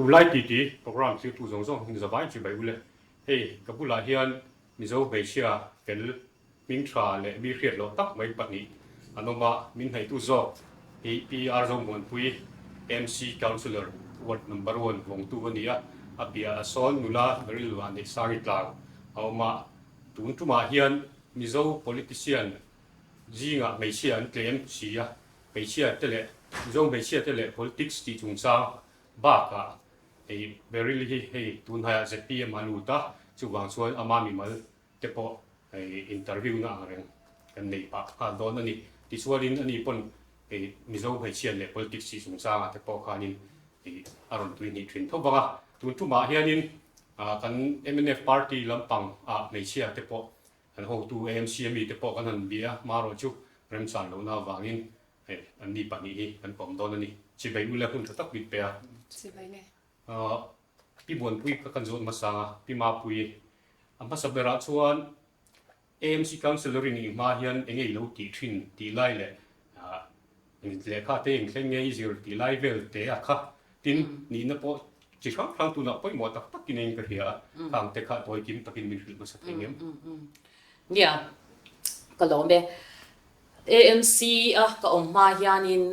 Tunlai titi program thiltu zawng zawng hi zavai chi bai ule. Hei ka bulah hian Mizo hmeichhia fel hming tha leh mi hriat loh tak mai pahnih an awm a, min hnaihtu zawk hi PR Zomuanpui MC Councillor Ward Number One vawngtu a ni a, a piah ah sawn nula rilru ah Neihsangi tlang a awm a, tun tumah hian Mizo politician zingah hmeichhia an tlem si a, hmeichhia te leh Mizo hmeichhia te leh politics tih chungchang bakah hei Beryl hi hei tunhnaiah zpm a lut a, chuvang chuan ama mimal te pawh hei interview na ang reng kan nei pah nghal dawn a ni. Tichuanin ani pawn hei Mizo hmeichhia leh politics tih chungchangah te pawh khanin hei a rawn tui hnih thin tho vang a. Tun tumah hianin kan mnf party lampang ah hmeichhia te pawh Kan hotu AMC a mite pawh kan han bia a, hmarawh chu remchan lohna avangin hei anni pahnih hi kan kawm dawn a ni. Chibai ule hun tha tak min pe a. Chibai le. Pi Buanpui kha kan zawt hmasa a, Pi Mapui. A hmasa berah chuan AMC Councillor in i hma hian eng nge i lo tih thin tih lai leh Lehkha te inthleng nge i zir tih lai vel te a kha. Tin, nihna pawh chi hrang hrang tunah pawimawh tak takin engin ka hria a, khang te kha tawi kim takin min hrilh hmasa thei ngem. Nia, ka lawm e. AMC a ka awm hma hianin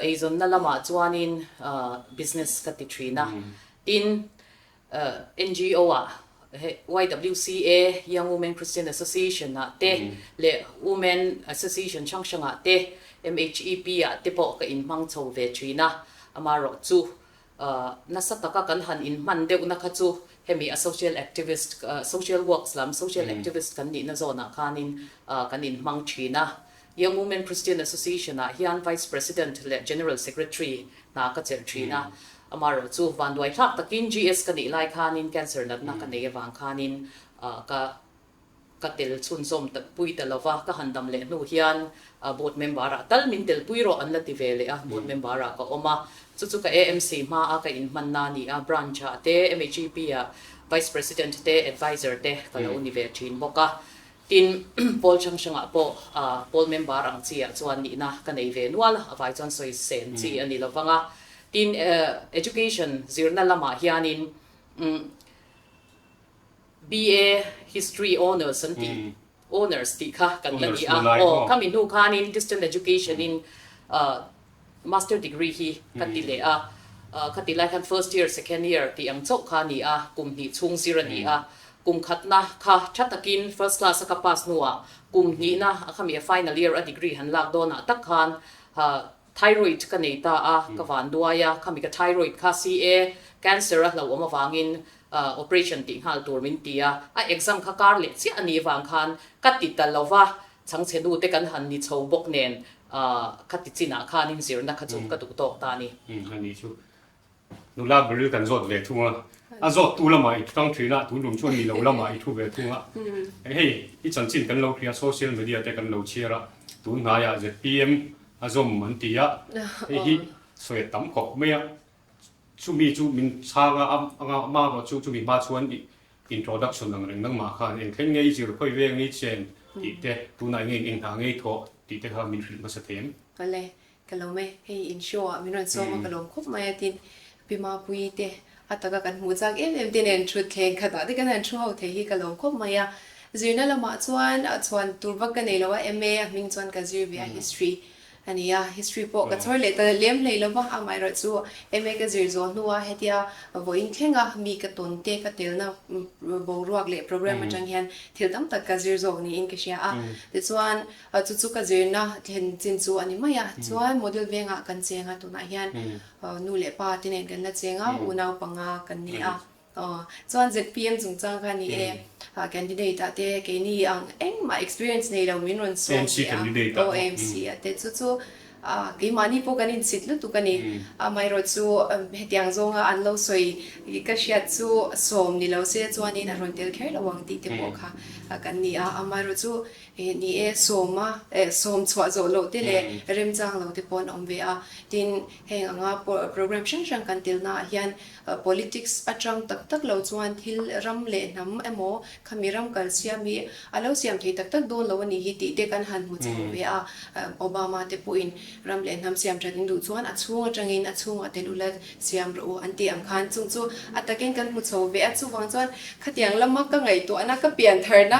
eizawnna lamah chuanin business ka ti thin a. Tin, NGO ah YWCA, Young Women Christian Association ah te leh Women Association hrang hrang ah te, MHEP ah te pawh ka inhmang chho ve thin a. Amaherawh chu nasa taka kan han inhman deuhna kha chu hemi a social activist, social works lam social activist kan nihna zawnah khanin kan inhmang thin a. Young Women Christian Association ah hian Vice President leh General Secretary hna ka chelh thin a, amaherawh chu vanduai thlak takin GS ka nih lai khanin cancer natna ka nei avang khanin ka ka tel chhunzawm ta pui ta lova, ka han dam leh hnu hian board member ah tal min tel pui rawh an la ti ve leh a, board member ah ka awm a, chu chu ka AMC hma a ka inhmanna a ni a, branch ah te MHEP ah Vice President te Advisor te ka lo ni ve thin bawk a. Tin, pawl hrang hrangah pawh pawl member ang chi ah chuan nihna ka nei ve nual a, a vai chuan sawi sen chi a ni lo vang a. Tin, education zirna lamah hianin BA History Honours an tih, Honours tih kha kan la ni a, aw khami hnu khanin Distant Education in Master degree hi ka ti leh a, ka ti lai khan first year, second year tih ang chauh kha a ni a, kum hnih chhung zir a ni a, kum khatna kha tha takin first class a ka pass hnuah kum hnihna a khami a final year a degree han lak dawnah tak khan thyroid ka nei ta a, ka van duai a, khami ka thyroid kha CA cancer a hlauhawm avangin operation tih nghal tur min ti a, a exam kha kar leh chiah a nih vang khan ka ti ta lo va, Chhangchhe nu te kan han ni chho bawk nen khati chinah khanin zirna kha chu ka duh tawk ta a ni. A nih chu. Nula Beryl kan zawt ve thung a, a zawttu lamah i tang thin a, tun rum chuan ni lo lamah i thu ve thung a. Hei i chanchin kan lo hria, social media te kan lo chhiar a, tun hnaiah zpm a zawm an ti a, hei hi sawi a tam khawp mai a, chumi chu min chhang a, a hma erawh chu chumi hma chuan i Introduction ang reng nangmah khan eng thleng ngei zir khawi veng ngei chen tih te, tunah eng eng hna ngei thawh tih te kha min hrilh hmasa thei em? Awle, ka lawm e. Hei in show ah min rawn sawm a, ka lawm khawp mai a tin Pi Mapuii te a taka kan hmuh chak em em te nen thut thleng khatah te kan han thu ho thei hi ka lawm khawp mai a. Zirna lamah chuan chhuan tur vak ka nei lo a, MA a hming chuan ka zir ve a History A ni a, history pawh ka chhawr leh ta lem hlei lo va, amaherawh chu MA ka zir zawh hnua hetia vawiin thlenga mi ka tawn te ka telna boruak leh program atang hian thil tam tak ka zir zawk niin ka hria a. Tichuan chu chu ka zirna thlen chin chu a ni mai a, chuan model vengah kan cheng a, tunah hian nu leh pa te nen kan la cheng a, unau panga kan ni a. Aw, chuan zpm chungchang kha ni e, candidate ah te keini ang engmah experience nei lo min rawn sawm leh a, aw AMC ah te chu chu keimahni pawh kan inchhit lutuk a ni. Amaherawh chu hetiang zawnga an lo sawi ka hriat chu sawm ni lo se chuanin a rawn tel kher lo ang tih te pawh kha kan ni a, amaherawh chu ni e sawma sawm chhuah zawh loh te leh remchang lo te pawh an awm ve a, tin heng anga program hrang hrang kan telnaah hian Politics atang tak tak lo chuan thil ram leh hnam emaw khami ram kal siam hi a lo siam thei tak tak dawn lo a nih hi tih te kan han hmu chho ve a. Obama te pawhin. Ram leh hnam siam that in duh chuan a chhung atangin a chhungah tel ula siam rawh u an tih ang khan chung chu a takin kan hmu chho ve a, chuvang chuan khatiang lama ka ngaihtuahna ka pian tharna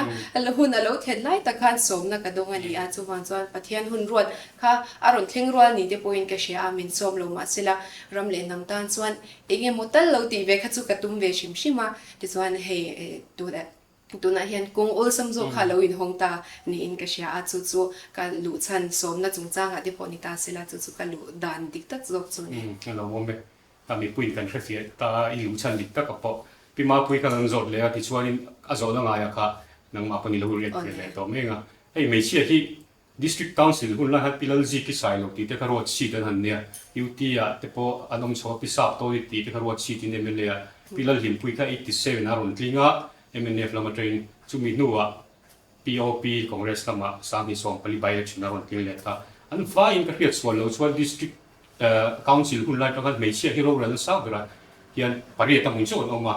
hun a lo thlen lai tak khan sawmna ka dawng a ni a, chuvang chuan Pathian hun ruat kha a rawn thleng rual ni te pawhin ka hria a, min sawm lo mahsela ram leh hnam tan chuan eng emaw tal lo tih ve kha chu ka tum ve hrim hrim a, tichuan hei tunah Tunah hian kawng awlsam zawk kha a lo inhawng ta niin ka hria a, chu chu ka luh chhan sawmna chungchangah te pawh ni ta sela, chu chu ka luh dan dik tak zawk chu a ni. A lo awm e. A mipuiin kan hrefiah ta a, i luh chhan dik tak a pawh. Pi Mapui khan an zawt leh a, tichuanin a zawhna ngaiah kha nangmah pawh ni lo riat ve leh tawh mai ang a. Hei hmeichhia hi District Council hun lai khan Pi Lalzi Pi Sailo tih te kha ruat seat an han nia, UT ah te pawh an awm chho a, Pi Sap Tawni tih te kha ruat seat in mla ah Pi Lalhlimpui kha 87 a rawn tling a, mnf lam atangin chumi hnuah POP Congress lamah 2014 by-election a rawn tling leh ta. An vaiin ka hriat sual lo chuan District Council hun lai atang khan hmeichhia hi rorel nasa berah hian pariat a hmun chauh an awm a,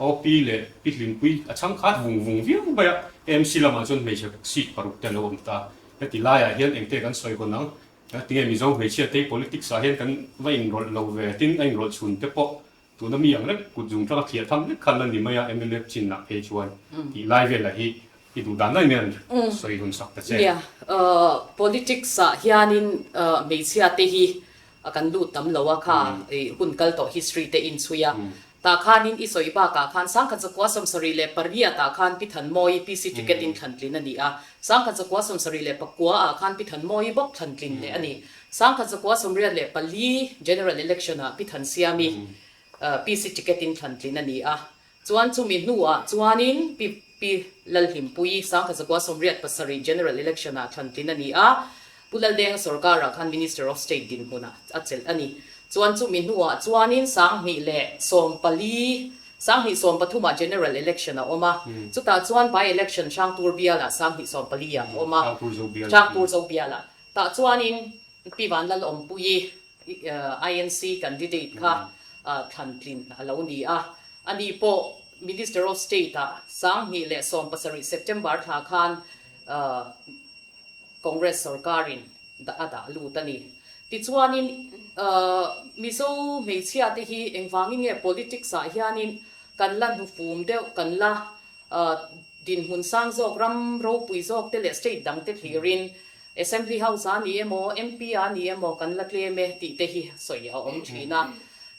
OP leh Pi Hlimpui a chhang khat vung vung viau mai a, AMC lamah chuan hmeichhe seat paruk te a lo awm ta. Heti laiah hian engte kan sawi hawn ang, tinge Mizo hmeichhia te politics ah hian kan va inrawlh lo ve, tin a inrawlh chhun te pawh tuna mi ang lek kut zung tanga thliah tham lek khan la ni mai a, mla chinah phei chuan tih lai velah hi i duh dan daih mai an sawi hun sak ta che. Nia, politics ah hianin hmeichhia te hi A kan lut tam lo a kha i hun kal tawh history te in chhui a. Tah khanin i sawi bakah khan 1948 ah khan Pi Thanmawii PC ticket in thlan tlin a ni a. 1979 ah khan Pi Thanmawii bawk thlan tlin leh a ni. 1984 General Election ah Pi Thansiami PC ticket in thlan tlin a ni a. Chuan chumi hnuah chuanin Pi Pi Lalhlimpuii 1987 General Election ah thlantlin a ni a, Pu Laldenga sorkarah khan Minister of State dinhmunah a chelh a ni. Chuan chumi hnuah chuanin 2014, 2013 ah General Election a awm a, chutah chuan by election Hrangtur bialah 2014 ah a awm a, Hrangtur zo bialah. Tah chuanin Pi Vanlalawmpuii INC candidate kha thlantlin a lo ni a, ani pawh Minister of State ah 2017 September thla khan Congress sorkarin a dah lut a ni. Tichuanin Mizo hmeichhia te hi engvangin nge politics ah hianin kan la hnufum deuh, kan la dinhmun sang zawk, ram ropui zawk te leh state dang te thlirin Assembly House a ni emaw, MP a ni emaw kan la tlem e tih te hi sawi a awm thin a.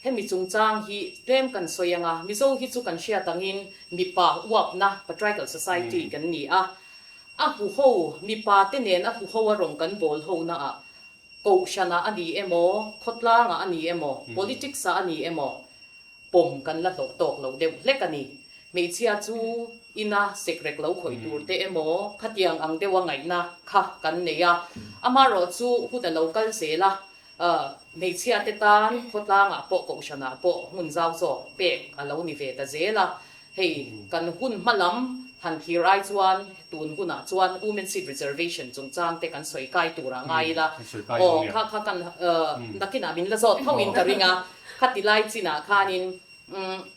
Hemi chungchang hi tlem kan sawi ang a, Mizo hi chu kan hriat angin mipa uapna, patriarchal society, kan ni a. A huho, mipa te nen a huho a rawn kan bawl ho na ah, kohhranah a ni emaw, khawtlangah a ni emaw, politics ah a ni emaw, pawm kan la hlawh tawk lo deuh hlek a ni. Hmeichhia chu ina sekrek lo khawih tur te emaw khatiang ang deuha ngaihna kha kan nei a, amaherawh chu hun a lo kal zel a, hmeichhia te tan khawtlangah pawh kohhranah pawh hmun zau zawk pek a lo ni ve ta zel a, hei kan hun hma lam han thlir ai chuan tun hunah chuan women seat reservation chungchang te kan sawi kai turah ngai ila, aw kha kha kan nakinah min la zawt tho in ka ring a, khati lai chinah khanin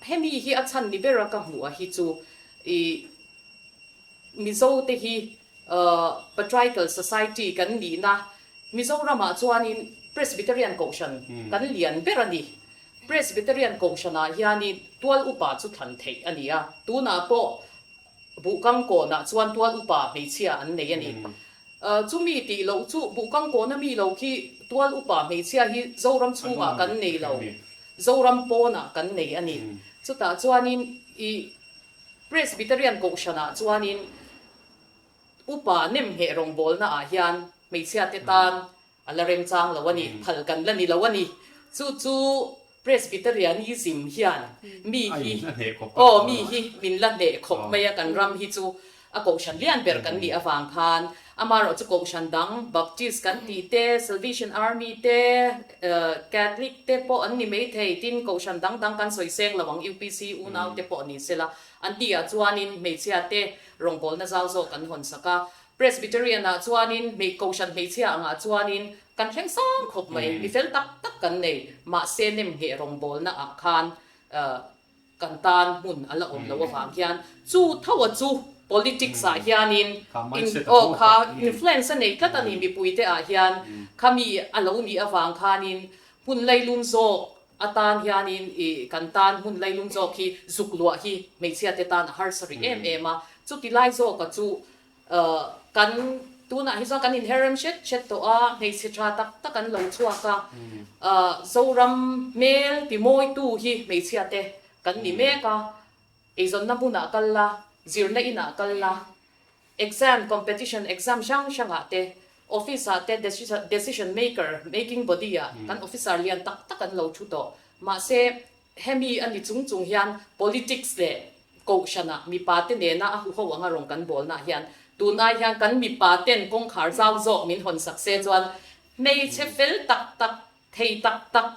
Hemi hi a chhan ni bera ka hmuh a hi chu i Mizo te hi patriarchal society kan nihna Mizoramah chuanin Presbyterian Kohhran kan lian ber a ni. Presbyterian Kohhranah hianin tual upa chu thlan theih a ni a, tunah pawh Buhkang kawnah chuan tual upa hmeichhia an nei a ni. Chumi tih loh chu Buhkang kawna mi lo khi tual upa hmeichhia hi Zoram chhungah kan nei lo, Zoram pawnah kan nei a ni. Chutah chuanin i Presbyterian Kohhranah chuanin upa nemngheh rawngbawlnaah hian hmeichhiate tan A la remchang lo a ni, phal kan la ni lo a ni. Chu chu Presbyterianism hian mi hi, aw mi hi min la hneh khawp mai a, kan ram hi chu a kohhran lian ber kan nih avang khan. Amaherawh chu kohhran dang Baptist kan tih te, Salvation Army te, Catholic te pawh an ni maithei, tin kohhran dang dang kan sawi seng lo ang UPC unau te pawh ni sela, an tihah chuanin hmeichhia te rawngbawlna zau zawk an hawn sak a. Presbyterian ah chuanin hmei kohhran hmeichhia angah chuanin kan thleng sang khawp mai, mi fel tak tak kan nei, mahse nemngheh rawngbawlna ah khan kan tan hmun a la awm lo avang hian chu tho a chu. Politics ah hianin in aw kha influence a nei tlat a ni mipuite ah hian khami a lo nih avang khanin hmun lailum zawk atan hianin i kan tan hmun lailum zawk hi zuk luah hi hmeichhia te tan a harsa rih em em a, chuti lai zawka chu kan tunah hi chuan kan inher rem hret hret tawh a, hmeichhe tha tak tak an lo chhuak a, Zoram hmel timawitu hi hmeichhia te kan ni mek a. Eizawnna hmunah kal la, zirna inah kal la, exam, competition exam hrang hrangah te, office ah te decision maker, making body ah kan officer lian tak tak an lo thu tawh. Mahse, hemi a ni chung chung hian politics leh kohhranah mipa te nena a huho anga rawn kan bawlnaah hian tunai hian kan mipa ten kawngkhar zau zawk min hawn sak se chuan hmeichhe fel tak tak, thei tak tak,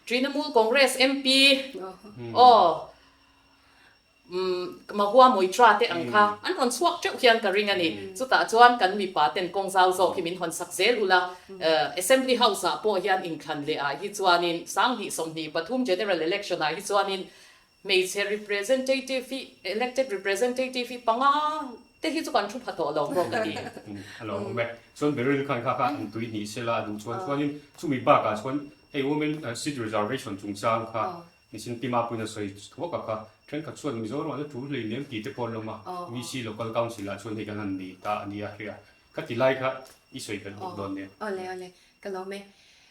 Trinamool Congress MP aw Mahua Moitra te ang kha an rawn chhuak teuh hian ka ring a ni. Chutah chuan kan mipa ten kawng zau zawk hi min hawn sak zel ula. Assembly House ah pawh hian inthlan leh ah hi chuanin 2023 General Election ah hi chuanin Hmeichhe representative hi, elected representative hi panga te hi chu kan thu pha tawh lo maw ka ti. A lo awm e. Chuan Beryl khan kha kha an tui hnih sela a duh chuan chuanin chumi bakah chuan hei women seat reservation chungchang kha nichin Pi Mapuiin a sawi thuak a kha thenkhat chuan Mizoram ah la tul hlei nem tih te pawh an awm a, VC local council ah chuan hei kan han nei ta a nia hria. Ka ti lai kha i sawi belh bawk dawn nia. Awle awle ka lawm e.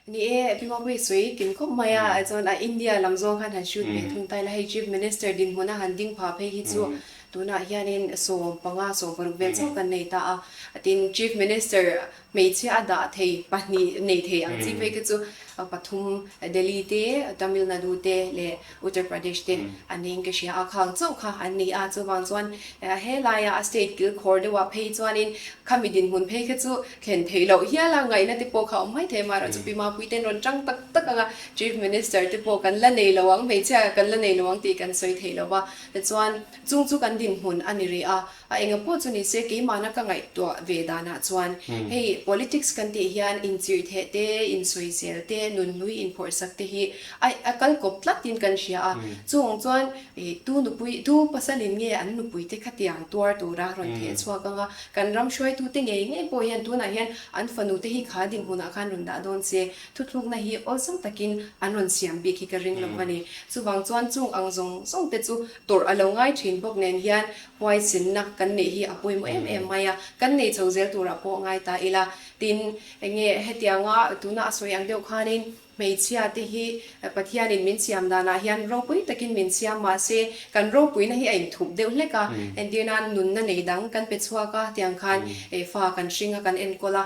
Ni e, Pi Mapuii sawi kim khawp mai a, chuan a India lam zawng khan han shoot ve thung ta ila, hei Chief Minister dinhmuna han ding phah phei hi chu tunah hianin 15, 16 vel chauh kan nei ta a, tin Chief Minister hmeichhia a dah thei pahnih nei thei ang chi phei kha chu pathum Delhi te, Tamil Nadu te leh Uttar Pradesh te an niin ka hria a, khang chauh kha an ni a, chuvang chuan helaia a state kilkhawr deuhah phei chuanin khami dinhmun phei kha chu thlen theih loh hial a, ngaihna te pawh kha a awm mai thei a, amaherawhchu Pi Mapuii ten rawn tang tak tak ang a, Chief Minister te pawh kan la nei lo ang, hmeichhia kan la nei lo ang tih kan sawi thei lo va, tichuan chung chu kan dinhmun a ni rih a. A enga pawh chu ni se, keimahna ka ngaihtuah ve danah chuan hei politics kan tih hian inchirh theh te, insawisel te, nunhlui inphawrhsak te hi a a kal kawp tlatin kan hria a. Chung chuan tu nupui, tu pasalin nge an nupui te khatiang tuar tura rawn theh chhuak anga kan ram hruaitute ngei ngei pawh hian tunah hian an fanu te hi kha dinhmunah khan rawn dah dawn se, thuthlukna hi awlsam takin an rawn siam bik hi ka ring lo a ni. Chuvang chuan chung ang zawng zawng te chu tawrh a lo ngai thin bawk nen hian Huaisenna kan neih hi a pawimawh em em mai a, kan nei chho zel turah pawh ngai ta ila. Tin, enge hetianga tuna a sawi ang deuh khanin hmeichhia te hi Pathianin min siam danah hian ropui takin min siam mahse kan ropuina hi a inthup deuh hlek a, entir nan nunna nei dang kan pe chhuak a tiang khan fa kan hring a kan enkawl a,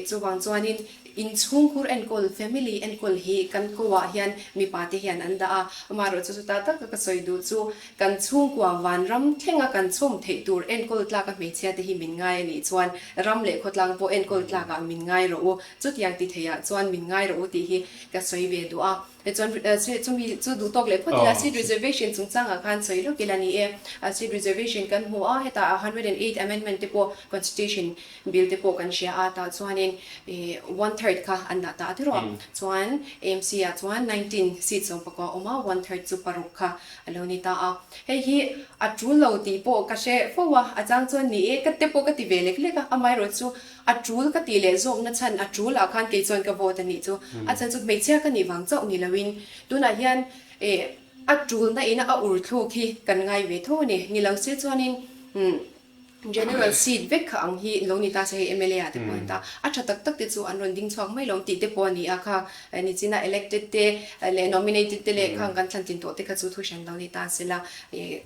chuvang chuanin inchhungkhur enkawl, family enkawl hi kan ko ah hian mipa te hian an dah a, amaherawhchu chuta taka ka sawi duh chu Kan chhungkua vanram thlenga kan chhawm theih tur enkawl tlaka hmeichhia te hi min ngai a nih chuan ram leh khawtlang pawh enkawl tlakah min ngai rawh u, chutiang ti theiah chuan min ngai rawh u tih hi ka sawi ve duh a. Tichuan chumi chu duh tawk leh phawt ila seat reservation chungchangah khan sawi lawk ila ni e. Seat reservation kan hmu a, hetah 108 amendment te pawh constitution bill te pawh kan hria a, tah chuanin one third kha an dah ta a ti rawh. Chuan AMC ah chuan 19 seat 11 a awm a, one third chu paruk kha A lo ni ta a, hei hi a tul lo tih pawh ka hre fo a, a chang chuan ni e, ka te pawh ka ti ve lek lek a, amaherawh chu a tul ka tih leh zawkna chhan a tul ah khan kei chuan ka vote a nih chu, a chhan chu hmeichhia ka nih vang chauh ni loin tunah hian eh a tulna ina a ur thluk hi kan ngai ve tho a ni, ni lo se chuanin umm. General seat vek kha ang hi lo ni ta se hei mla ah te pawh an ta a tha tak tak te chu an rawn ding chhuak mai lo tih te pawh a ni a kha nichina elected te leh nominated te leh khang kan thlan tlin tawh te kha chu thu hran lo ni ta se la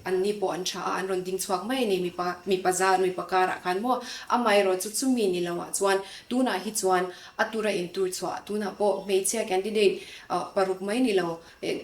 an ni pawh an tha a an rawn ding chhuak mai a ni mipa mipa zar mipa karah khan maw amaherawh chu chumi ni lo ah chuan tunah hi chuan a tura intur chhuah tunah pawh hmeichhia candidate paruk mai ni lo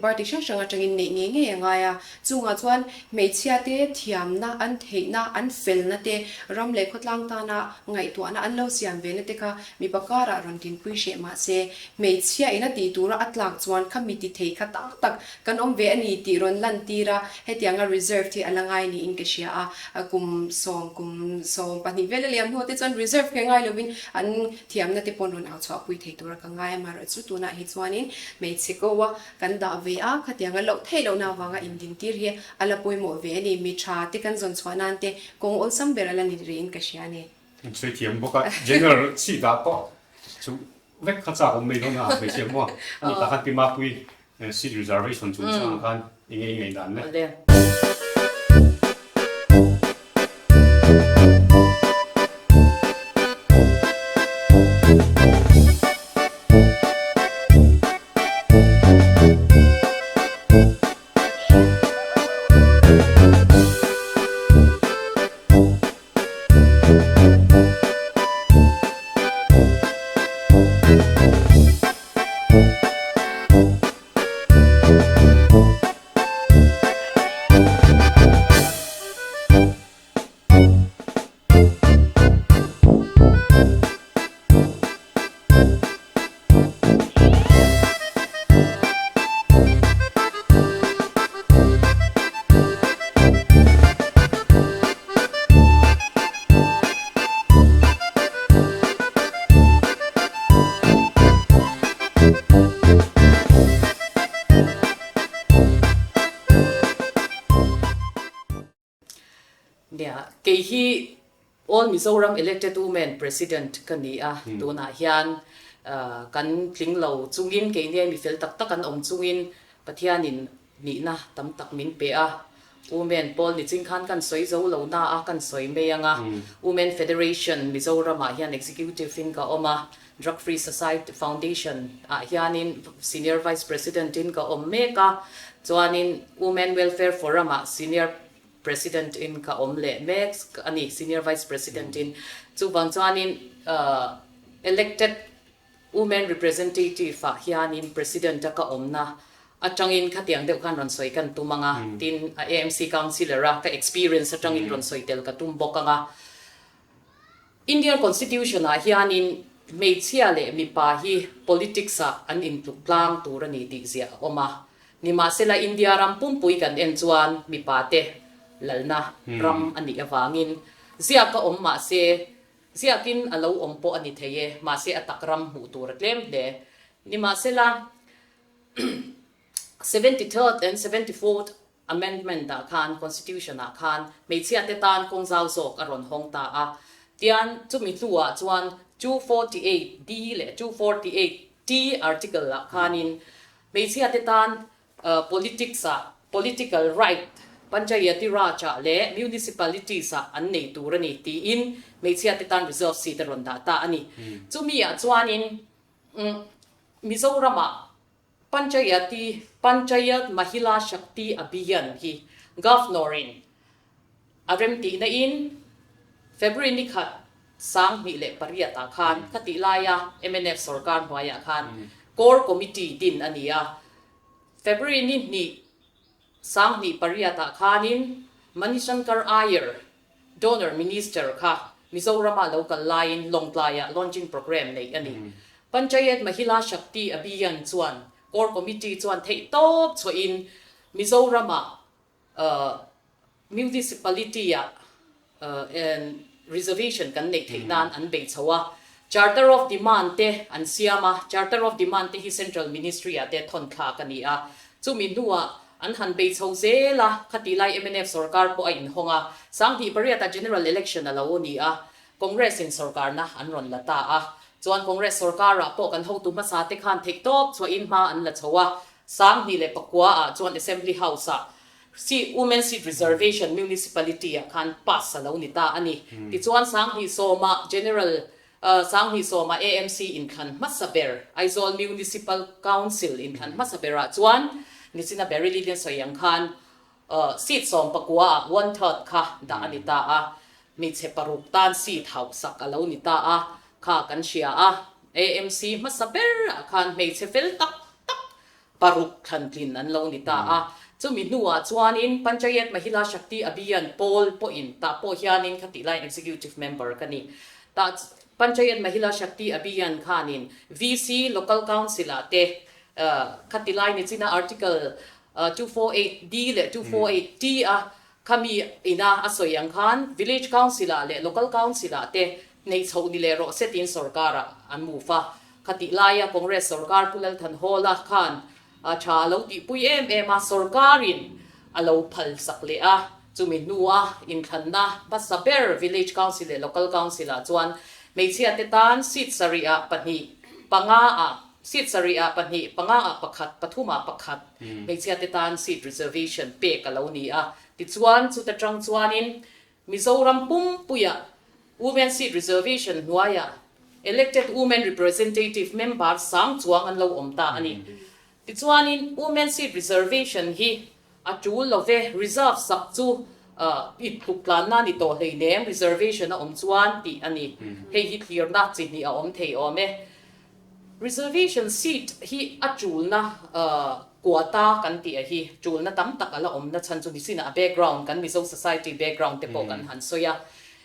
Party hrang hrang atangin neih ngei ngei a ngai a, chungah chuan hmeichhiate thiamna, an theihna, an felna te, ram leh khawtlang tana ngaihtuahna an lo siam ve na te kha mipa karah rawn dinpui hreh mah se, hmeichhia in a tih tura a tlak chuan kha mi ti thei kha tam tak kan awm ve a ni tih rawn lantir a, hetianga reserved hi a la ngai niin ka hria a, kum sawm kum 12 vel a liam hnuah te chuan reserve kher ngai lovin an thiamna te paw'n rawn au chhuahpui thei tura ka ngai a, amaherawhchu tunah hi chuanin hmeichhe ko a kan dah ve a, khatianga loh theih lohna avanga indintir hi a la pawimawh ve a ni, mi tha te kan zawn chhuah nan te kawng awlsam ber a la ni rihin ka hria a ni. Kan sawi thiam bawk a, general seat ah pawh chu vek kha chak awm mai dawn a, hmeichhia maw a ni tah khan Pi Mapui seat reservation chungchangah khan eng nge i ngaihdan le? Nia, kei hi All Mizoram Elected Women President ka ni a, tunah hian kan tling lo chungin keini mi fel tak tak an awm chungin Pathianin nihna tam tak min pe a, Women pawl ni ching khan kan sawi zo lo na a kan sawi mai ang a, Women Federation Mizoramah hian Executive in ka awm a, Drug Free Society Foundation ah hianin Senior Vice President in ka awm mek a, chuanin Women Welfare Forum ah Senior President in ka awm leh mek a ni, Senior Vice President in. Chuvang chuanin Elected Women Representative ah hianin President a ka awmna atangin khatiang deuh khan rawn sawi kan tum ang a, tin a AMC Councillor a ka experience atangin rawn sawi tel ka tum bawk ang a. Indian Constitution ah hianin hmeichhia leh mipa hi politics ah an intluk tlang tur a ni tih ziah a awm a. Nimahsela India ram pumpui kan en chuan mipa te lalna ram a nih avangin ziak a awm mahse Ziakin a lo awm pawh a ni thei e, mahse a tak ram hmuh tur a tlem hle. Nimahsela, 73rd and 74th Amendment ah khan, Constitution ah khan hmeichhiate tan kawng zau zawk a rawn hawng ta a. Tian chumi hnuah chuan 248D leh 248T article ah khanin hmeichhiate tan Politics ah political right Panchayati Raj ah leh Municipalities ah an nei tur a ni tiin hmeichhia te tan reserve seat a rawn dah ta a ni. Chumi ah chuanin Mizoram ah Panchayati Panchayat Mahila Shakti Abhiyan hi Governor in a remtihna in February ni khat 2008 ah khan khatih laia mnf sorkar hnuaiah khan Core Committee din a ni a. February ni hnih 2008 ah khanin Manishankar Iyer, Donor Minister kha Mizorama lo kal laiin Lawngtlaiah launching programme neih a ni. Panchayat Mahila Shakti Abhiyan chuan Core Committee chuan theihtawp chhuahin Mizoramah Municipality-ah reservation kan neih theih nan an bei chho a, Charter of Demand te an siam a, Charter of Demand te hi Central Ministry-ah te thawn thlak a ni a, chumi hnuah an han bei chho zel a, khatih lai mnf sorkar pawh a inhawng a, 2008-ah General Election a lo ni a, Congress-in sorkarna an rawn la ta a, chuan Congress sorkarah pawh kan hotu hmasa te khan theihtawp chhuahin hma an la chho a, 2009 ah chuan Assembly House ah Seat Women Seat Reservation Municipality ah khan pass a lo ni ta a ni. Tichuan 2010 ah General 2010 ah AMC inthlan hmasa ber Aizawl Municipal Council inthlan hmasa ber ah chuan nichina Barry Lilian sawi ang khan Seat 19 ah one third kha dah a ni ta a, hmeichhe paruk tan seat hauhsak a lo ni ta a, kha kan hria a. AMC hmasa ber ah khan hmeichhe fel tak tak paruk thlantlin an lo ni ta a. Chumi hnuah chuanin Panchayat Mahila Shakti Abhiyan pawl pawhin tah pawh hianin khatih laiin Executive Member ka ni. Tah Panchayat Mahila Shakti Abhiyan khanin VC Local Council ah te khati lai nichina Article 248D leh 248T a khami ina a sawi ang khan Village Council ah leh Local Council ah te neih chhoh ni leh rawh se tiin sorkar ah an move a. Khatih laia Congress sorkar Pu Lalthanhawla khan A tha a lo tihpui em em a, sorkarin a lo phal sak leh a, chumi hnua inthlanna hmasa ber Village Council leh Local Council ah chuan hmeichhiate tan seat sarihah pahnih, panga ah seat sarihah pahnih, panga ah pakhat, pathum ah pakhat hmeichhiate tan seat reservation pek a lo ni a. Tichuan chuta tang chuanin Mizoram pumpuiah Women Seat Reservation hnuaiah Elected Women Representative member sang chuang an lo awm ta a ni. Tichuanin Women Seat Reservation hi a tul lo ve, reserve sak chu i tluk tlanna ni tawh hleinem reservation a awm chuan tih a ni. Hei hi thlirna chi hnih a awm thei awm e. Reservation seat hi a tulna quota kan tih a hi tulna tam tak a la awmna chhan chu nisinah a background kan Mizo society background te pawh kan han sawi a.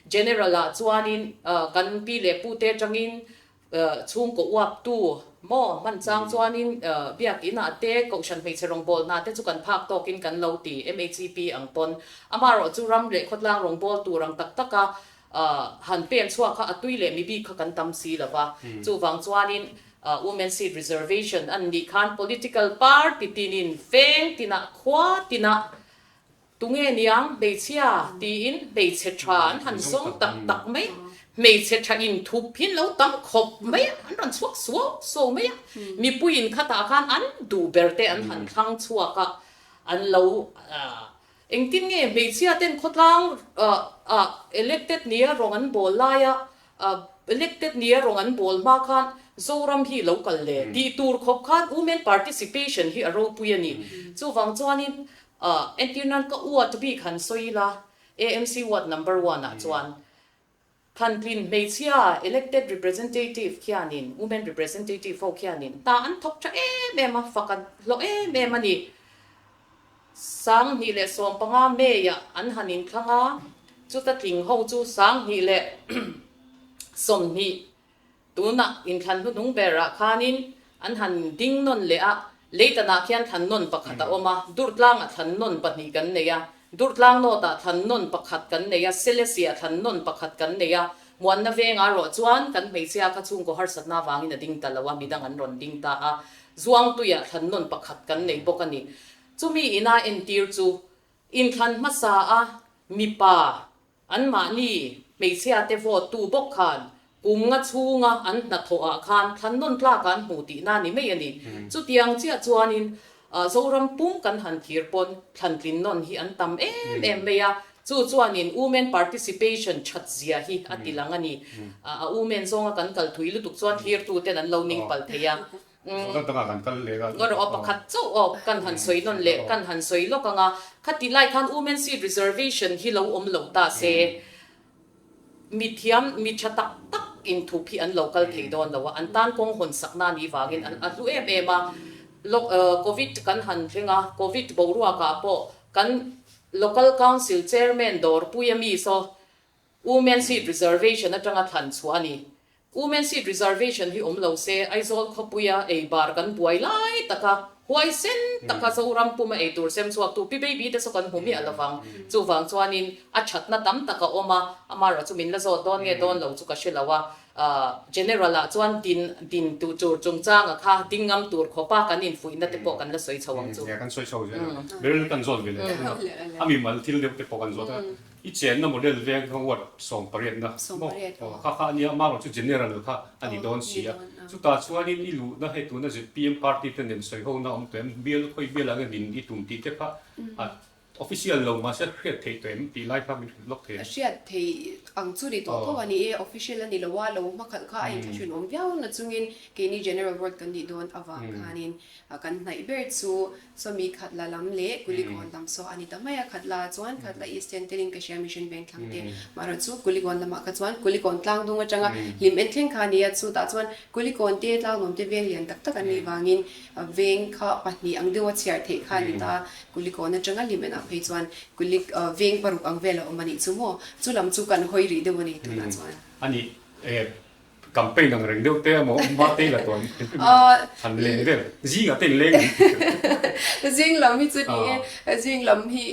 General ah chuanin kan pi leh pu te atangin chhungkaw uap tu maw hman chang chuanin biakin ah te kohhran hmeichhe rawngbawlna te chu kan phak tawkin kan lo ti MHCP ang pawn. Amaherawhchu ram leh khawtlang rawngbâwl tur ang tak taka Han pen chhuak kha a tui leh mi bik kha kan tam si lo va, chuvang chuanin Women Seat Reservation an nih khan political party tinin veng tinah khua tinah tunge niang hmeichhia tiin hmeichhe tha an han zawng tak tak mai a, hmeichhe tha inthup hi lo tam khawp mai a, an rawn chhuak suau suau mai a, mipuiin khatah khan an duh ber te an han thlang chhuak a, an lo Engtin nge hmeichhia ten khawtlang ah elected nia rawng an bawl laia elected nia rawng an bawl hma khan Zoram hi lo kal le tih tur khawp khan women participation hi a ropui a ni. Chuvang chuanin entir nan ka ward bik han sawi ila AMC ward number one ah chuan Thantlin hmeichhia elected representative khianin, women representative ho khianin hna an thawk tha em em a, fak an hlawh em em a ni. 2015 May-ah an han inthlang a, chuta tling ho chu 2020 Tunah inthlan hnuhnung berah khanin an han ding nawn leh a, Leitanah khian thlan nawn pakhat a awm a, Durtlangah thlan nawn pahnih kan nei a, Durtlang North-ah thlan nawn pakhat kan nei a, Selesih-ah thlan nawn pakhat kan nei a, Muanna vengah erawh chuan kan hmeichhia kha chhungkaw harsatna avangin a ding ta lo a, midang an rawn ding ta a, Zuangtuiah thlan nawn pakhat kan nei bawk a ni. Chumi ina entir chu inthlan hmasa a mipa Anmahni hmeichhia te vote tu bawk khan kum nga chhunga an hnathawh ah khan thlan nawn tlak an hmu tihna ni mai a ni. Chutiang chiah chuanin Zoram pum kan han thlir pawn thlan tlin nawn hi an tam em em mai a, chu chuanin women participation that zia hi a ti lang a ni. A women zawnga kan kal thui lutuk chuan thlirtu ten an lo ning palh thei a. Zawhna dangah kan kal leh a. Ngaw rawh aw, pakhat chauh aw kan han sawi nawn leh kan han sawi lawk ang a, khati lai khan Women Seat Reservation hi lo awm lo ta se, mi thiam, mi tha tak tak inthup hi an lo kal thei dawn lo a, an tan kawng hawn sakna a nih vangin an a hlu em em a. Covid kan han thleng a, Covid boruakah pawh kan Local Council Chairman dawrpui ami saw Women Seat Reservation atanga thlan chhuah a ni. Women Seat Reservation hi awm lo se, Aizawl khawpuia ei bar kan buai lai taka huaisen taka Zoram puma ei tur sem chhuaktu Pi Baby te saw kan hmu miah lovang. Chuvang chuanin a thatna tam tak a awm a, amaherawh chu min la zawt dawn nge dawn lo chu ka hre lo a. General ah chuan din din tu tur chungchanga kha ding ngam tur khawpa kan infuihna te pawh kan la sawi chho ang chu. Kan sawi chho zel a, Beryl kan zawt ve leh thung a, a mimal thil deuh te pawh kan zawt a. I chenna model veng kha ward sawmpariatna maw kha kha a nia, amaherawh chu general kha a ni dawn si a. Chutah chuanin i luhna hei tuna zpm party te nen sawi hona awm tawh em, bial khawi bialah nge din i tum tih te kha a. Official lo mahse hriat theih tawh em tih lai kha min hrilh lawk thei em? Hriat theih ang chu ni tawh tho a ni e, official a ni lo a, lo hmakhalh kha a inthlahrun awm viau na chungin keini general ward kan nih dawn avang khanin kan hnaih ber chu sawmi Khatla lam leh Kulikawn lam saw a ni ta mai a, Khatla chuan Khatla East ten telin ka hria Mission Vengthlang te mahrawh chu Kulikawn lamah kha chuan Kulikawn tlangdung atanga hlim en thleng kha a ni a, chutah chuan Kulikawn te tlangnuam te veng lian tak tak an nih vangin Veng kha pahnih ang deuha chhiar theih kha a ni ta. Kulikawn atanga Limenah phei chuan Kulik veng paruk ang vel a awm a nih chu maw? Chu lam chu kan hawi rih deuh a ni tunah chuan. A nih, campaign ang reng deuh te emaw hma te la tawn han leng vel, zingah te in leng ang tih kher. Zing lam hi chu ni e, zing lam hi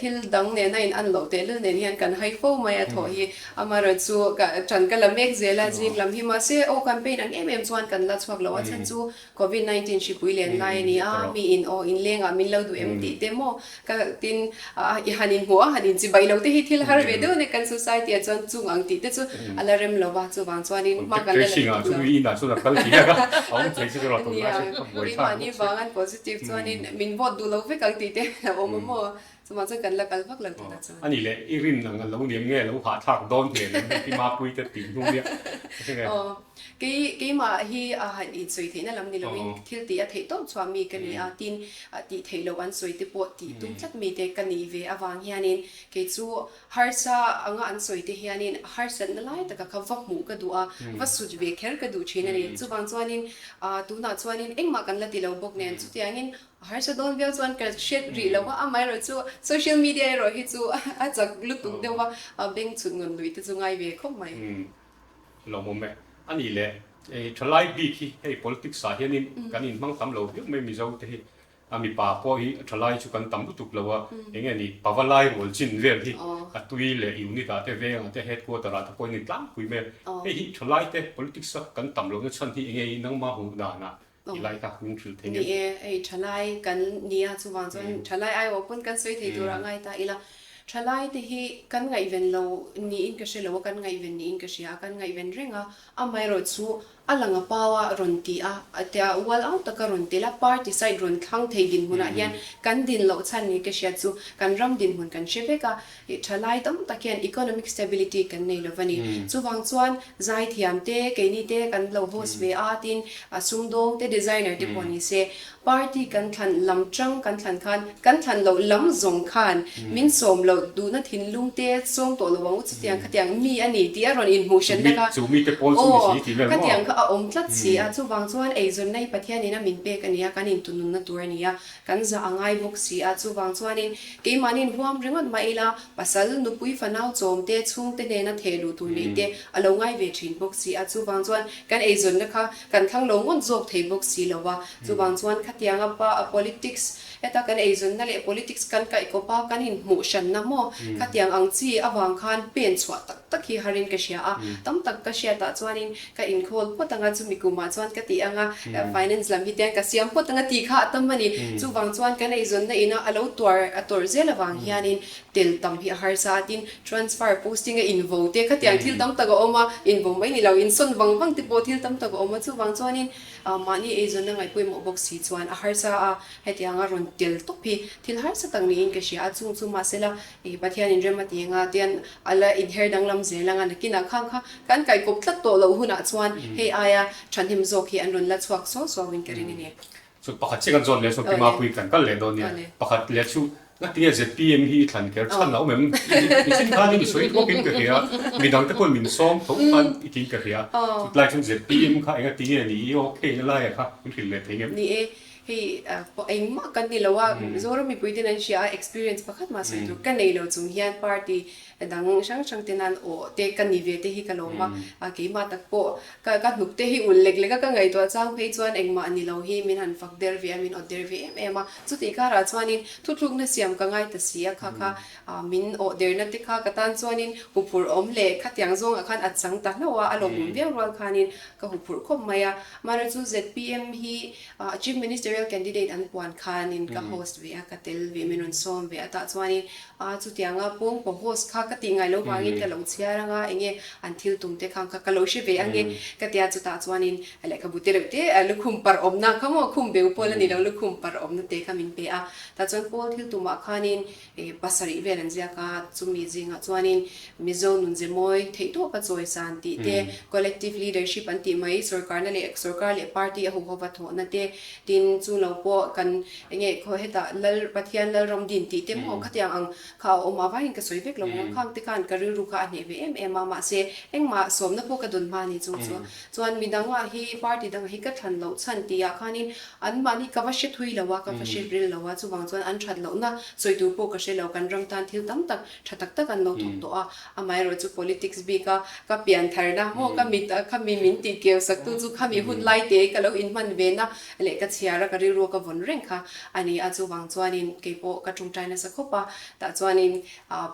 thil dang nena in an loh tehlul nen hian kan hai fo mai a thawh hi. Amaherawhchu ka ṭan ka la mek zel a, zing lam hi mahse aw campaign ang em em chuan kan la chhuak lo a chhan chu Covid 19 hripui len lai a ni a, mi in aw in lengah min lo duh em tih te maw ka tin i han inhmuh a, han inchibai lo te hi thil har ve deuh a ni kan society ah chuan chung ang tih te chu a la rem lo va, chuvang chuanin hma kan la la lutuk lo. Nia, keimahni vangan positive chuanin min vote duh lo vek ang tih te a awm a maw, chuvang chuan kan la kal vak lo tunah chuan. A nih leh i rin ang a lo niam nge lo hahthlak dawn hmel em hei Mapui te tih hnu nia. Aw. Kei keimah hi a han insawi theihna lam ni loin thil tih a theih tawp chhuah mi ka ni a, tin tih theih loh an sawi te pawh tih tum tlat mi te ka nih ve avang hianin kei chu harsa anga an sawi te hianin harsatna lai taka kha va hmuh ka duh a, va sut ve kher ka duh thin a ni. Chuvang chuanin tunah chuanin engmah kan la ti lo bawk nen chutiangin a harsa dawn viau chuan ka hriat rih lo va, amaherawh chu social media erawh hi chu a chak lutuk deuh va, beng chhut ngawn luih te chu ngai ve khawp mai. Lawmawm e. A nih leh, thalai bik hi hei politics ah hianin kan inhmang tam lo viau mai Mizo te hi. A mipa pawh hi thalai chu kan tam lutuk lo a, eng nge ni pavalai rual chin vel hi a tui leh unit ah te veng ah te headquarter ah te pawh in tlangpui mai a. Hei hi thalai te politics a kan tam lohna chhan hi eng nge i nangma hmuh dan ah i lai kha min hrilh thei ngem? Ni e, hei thalai kan nia chuvang chuan thalai aiawh pawn kan sawi thei tur ah ngai ta ila. Thalai te hi kan ngaihven lo niin ka hre lo a, kan ngaihven niin ka hria a, kan ngaihven reng a, amaherawh chu a lang a pau a rawn ti a, tia ual au taka rawn tel a, party side rawn thlang thei dinhmunah hian kan din loh chhan ni ka hriat chu kan ram dinhmun kan hre vek a, thalai tam tak hian economic stability kan nei lo va ni. Chuvang chuan zaithiam te, keini te kan lo host ve a, tin sumdawng te, designer te pawh ni se, Party kan thlan lam chang kan thlan khan kan thlan loh lam zawng khan min sawm loh duhna thinlung te sawng tawh lo ang u chutiang khatiang mi a ni tih a rawn inhmuh hranna kha aw khatiang kha a awm tlat si a chuvang chuan eizawnna hi Pathianin a min pek a ni a kan intununna tur a ni a kan zah a ngai bawk si a chuvang chuanin keimahni inhuam ringawt mah ila pasal nupui fanau chawm te chhungte hnena theh luh tur neih te a lo ngai ve thin bawk si a chuvang chuan kan eizawnna kha Kan thlang lo ngawt zawk thei bawk si lo a, chuvang chuan khatianga pa politics heta kan eizawnna leh politics kan kaihkawp a, kan inhmuh hranna maw khatiang ang chi avang khan pen chhuah tak tak hi harin ka hria a, tam tak ka hriatah chuanin ka inkhawl phawt anga chumi kumah chuan ka tih anga finance lam hi tian ka siam phawt anga tih kha a tam a ni. Chuvang chuan kan eizawnna ina a lo tuar a tawrh zel avang hianin Tel tam hi a harsa a, tin transfer posting a invo te khatiang thil tam tak a awm a, invo mai ni lo, insawn vang vang te pawh thil tam tak a awm a, chuvang chuanin mahni eizawnna ngaihpawimawh bawk si chuan a harsa a, hetianga rawn tel tawp hi thil harsa tak niin ka hria a, chung chu mahsela ih Pathianin rem a ti anga tian a la inher danglam zel anga nakinah khang kha kan kaikawp tlat tawh loh hunah chuan hei aia thahnem zawk hi an rawn la chhuak suau suauin ka ring a ni. Chu pakhat chiah kan zawn leh chuan Pima pui kan kal leh dawn nia. Pakhat leh chu ngatinge ZPM hi i thlan kher chhan a awm em? I chin khanin i sawi thuakin ka hria, midang te pawhin min sawm tho khan i tiin ka hria. Chutlai chuan ZPM kha engatinge ni i okay na laiah kha min hrilh leh thei ngem? Ni e, hei engmah kan ni lo a, Zoram mipui ten an hria a, experience pakhat mah sawi tur ka nei lo chung hian party dang hrang hrang te nan aw te ka ni ve te hi ka lawm a, keimah tak pawh ka ka hnuk te hi ulh lek lek a ka ngaihtuah chang phei chuan engmah ni lo hi min han fak der ve a, min awt der ve em em a, chutih karah chuanin thuthlukna siam ka ngai ta si a, kha kha min awh derna te kha ka tan chuanin huphurh awm leh khatiang zawngah khan a chang ta hlauh a, a lawmawm viau rual khanin ka huphurh khawp mai a, mahre chu zpm hi Chief Ministerial Candidate an puan khanin ka host ve a, ka tel ve min rawn sawm ve a tah chuanin A chutianga pawngpaw host kha ka tih ngai loh vangin ka lo chhiar anga enge an thil tum te khang kha ka lo hre ve ange ka tia chutah chuanin lehkhabu te reuh te lukhum parh awmna kha maw khum beu pawl a ni lo lukhum parh awmna te kha min pe a tah chuan pawl thil tumah khanin Pasarih vel an ziak a, chumi zingah chuanin Mizo nun ze mawi theih tawpa chawisan tih te, collective leadership an tih mai, sorkarna leh sorkar leh party a huhova thawhna te, tin chu lo pawh kan enge khaw hetah Lal Pathian Lalram din tih te maw khatiang ang kha a awm avangin ka sawi vek lo ang a, khang te khan ka rilru kha a hneh ve em em a, mahse engmah sawmna pawh ka dawn hma a ni chung chu. Chuan midangah hi party dangah hi ka thlan loh chhan tihah khanin Anmahni ka va hre thui lo a, ka va hre ril lo a, chuvang chuan an that lohna sawi tur pawh ka hre lo, kan ram tan thil tam tak tha tak tak an lo thawk tawh a, amaherawh chu politics bik a ka pian tharna maw ka mit a khami min tih keu sak tu chu khami hun lai te ka lo inhman ve na leh ka chhiar a ka rilru a ka vawn reng kha a ni a, chuvang chuanin kei pawh ka tawngtai nasa khawp a, tah chuanin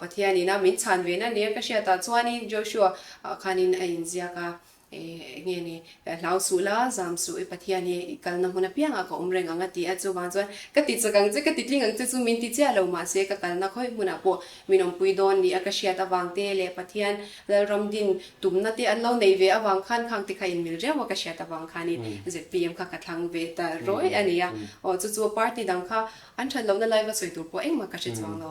Pathianin a min chhan ve na nia ka hriat ah chuanin Joshua ah khanin a inziak a. Enge ni, hlau suh la, zam suh i Pathian hi i kalna hmun apiangah ka awm reng ang a ti a, chuvang chuan ka ti chak ang che, ka ti tling ang che chu min ti chiah lo mahse ka kalna khawi hmunah pawh min awmpui dawn ni a ka hriat avang te leh Pathian Lalram din tumna te an lo nei ve avang khan khang te kha inmil riau a ka hriat avang khanin zpm kha ka thlang ve ta rawih a ni a, aw chu chu party dang kha an that lohna lai va sawi tur pawh engmah ka hre chuang lo.